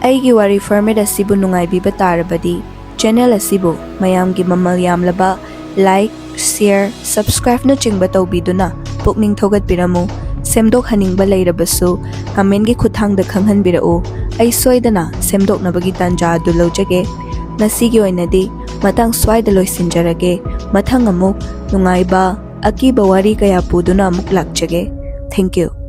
ꯑꯩꯒꯤ ꯋꯥꯔꯤ ꯐꯣꯔꯃꯦꯠ ꯑꯁꯤꯕꯨ ꯅꯨꯡꯉꯥꯏꯕꯤꯕ ꯇꯥꯔꯕꯗꯤ, ꯆꯦꯅꯦꯜ ꯑꯁꯤꯕꯨ ꯃꯌꯥꯝꯒꯤ ꯃꯃꯜ ꯌꯥꯝꯂꯕ ꯂꯥꯏꯛ, ꯁꯤꯌꯔ, ꯁꯕꯁꯀ꯭ꯔꯥꯏꯕꯅꯆꯤꯡꯕ ꯇꯧꯕꯤꯗꯨꯅ ꯄꯨꯛꯅꯤꯡ ꯊꯧꯒꯠꯄꯤꯔꯝꯃꯨ꯫ ꯁꯦꯝꯗꯣꯛꯍꯟꯅꯤꯡꯕ ꯂꯩꯔꯕꯁꯨ ꯀꯃꯦꯟꯒꯤ ꯈꯨꯠꯊꯥꯡꯗ ꯈꯪꯍꯟꯕꯤꯔꯛꯎ꯫ ꯑꯩ ꯁꯣꯏꯗꯅ ꯁꯦꯝꯗꯣꯛꯅꯕꯒꯤ ꯇꯥꯟꯖꯥ ꯑꯗꯨ ꯂꯧꯖꯒꯦ꯫ ꯉꯁꯤꯒꯤ ꯑꯣꯏꯅꯗꯤ ꯃꯇꯥꯡ ꯁ꯭ꯋꯥꯏꯗ ꯂꯣꯏꯁꯤꯟꯖꯔꯒꯦ꯫ ꯃꯊꯪ ꯑꯃꯨꯛ ꯅꯨꯡꯉꯥꯏꯕ, ꯑꯀꯤꯕ ꯋꯥꯔꯤ ꯀꯌꯥ ꯄꯨꯗꯨꯅ ꯑꯃꯨꯛ ꯂꯥꯛꯆꯒꯦ꯫ Thank you꯫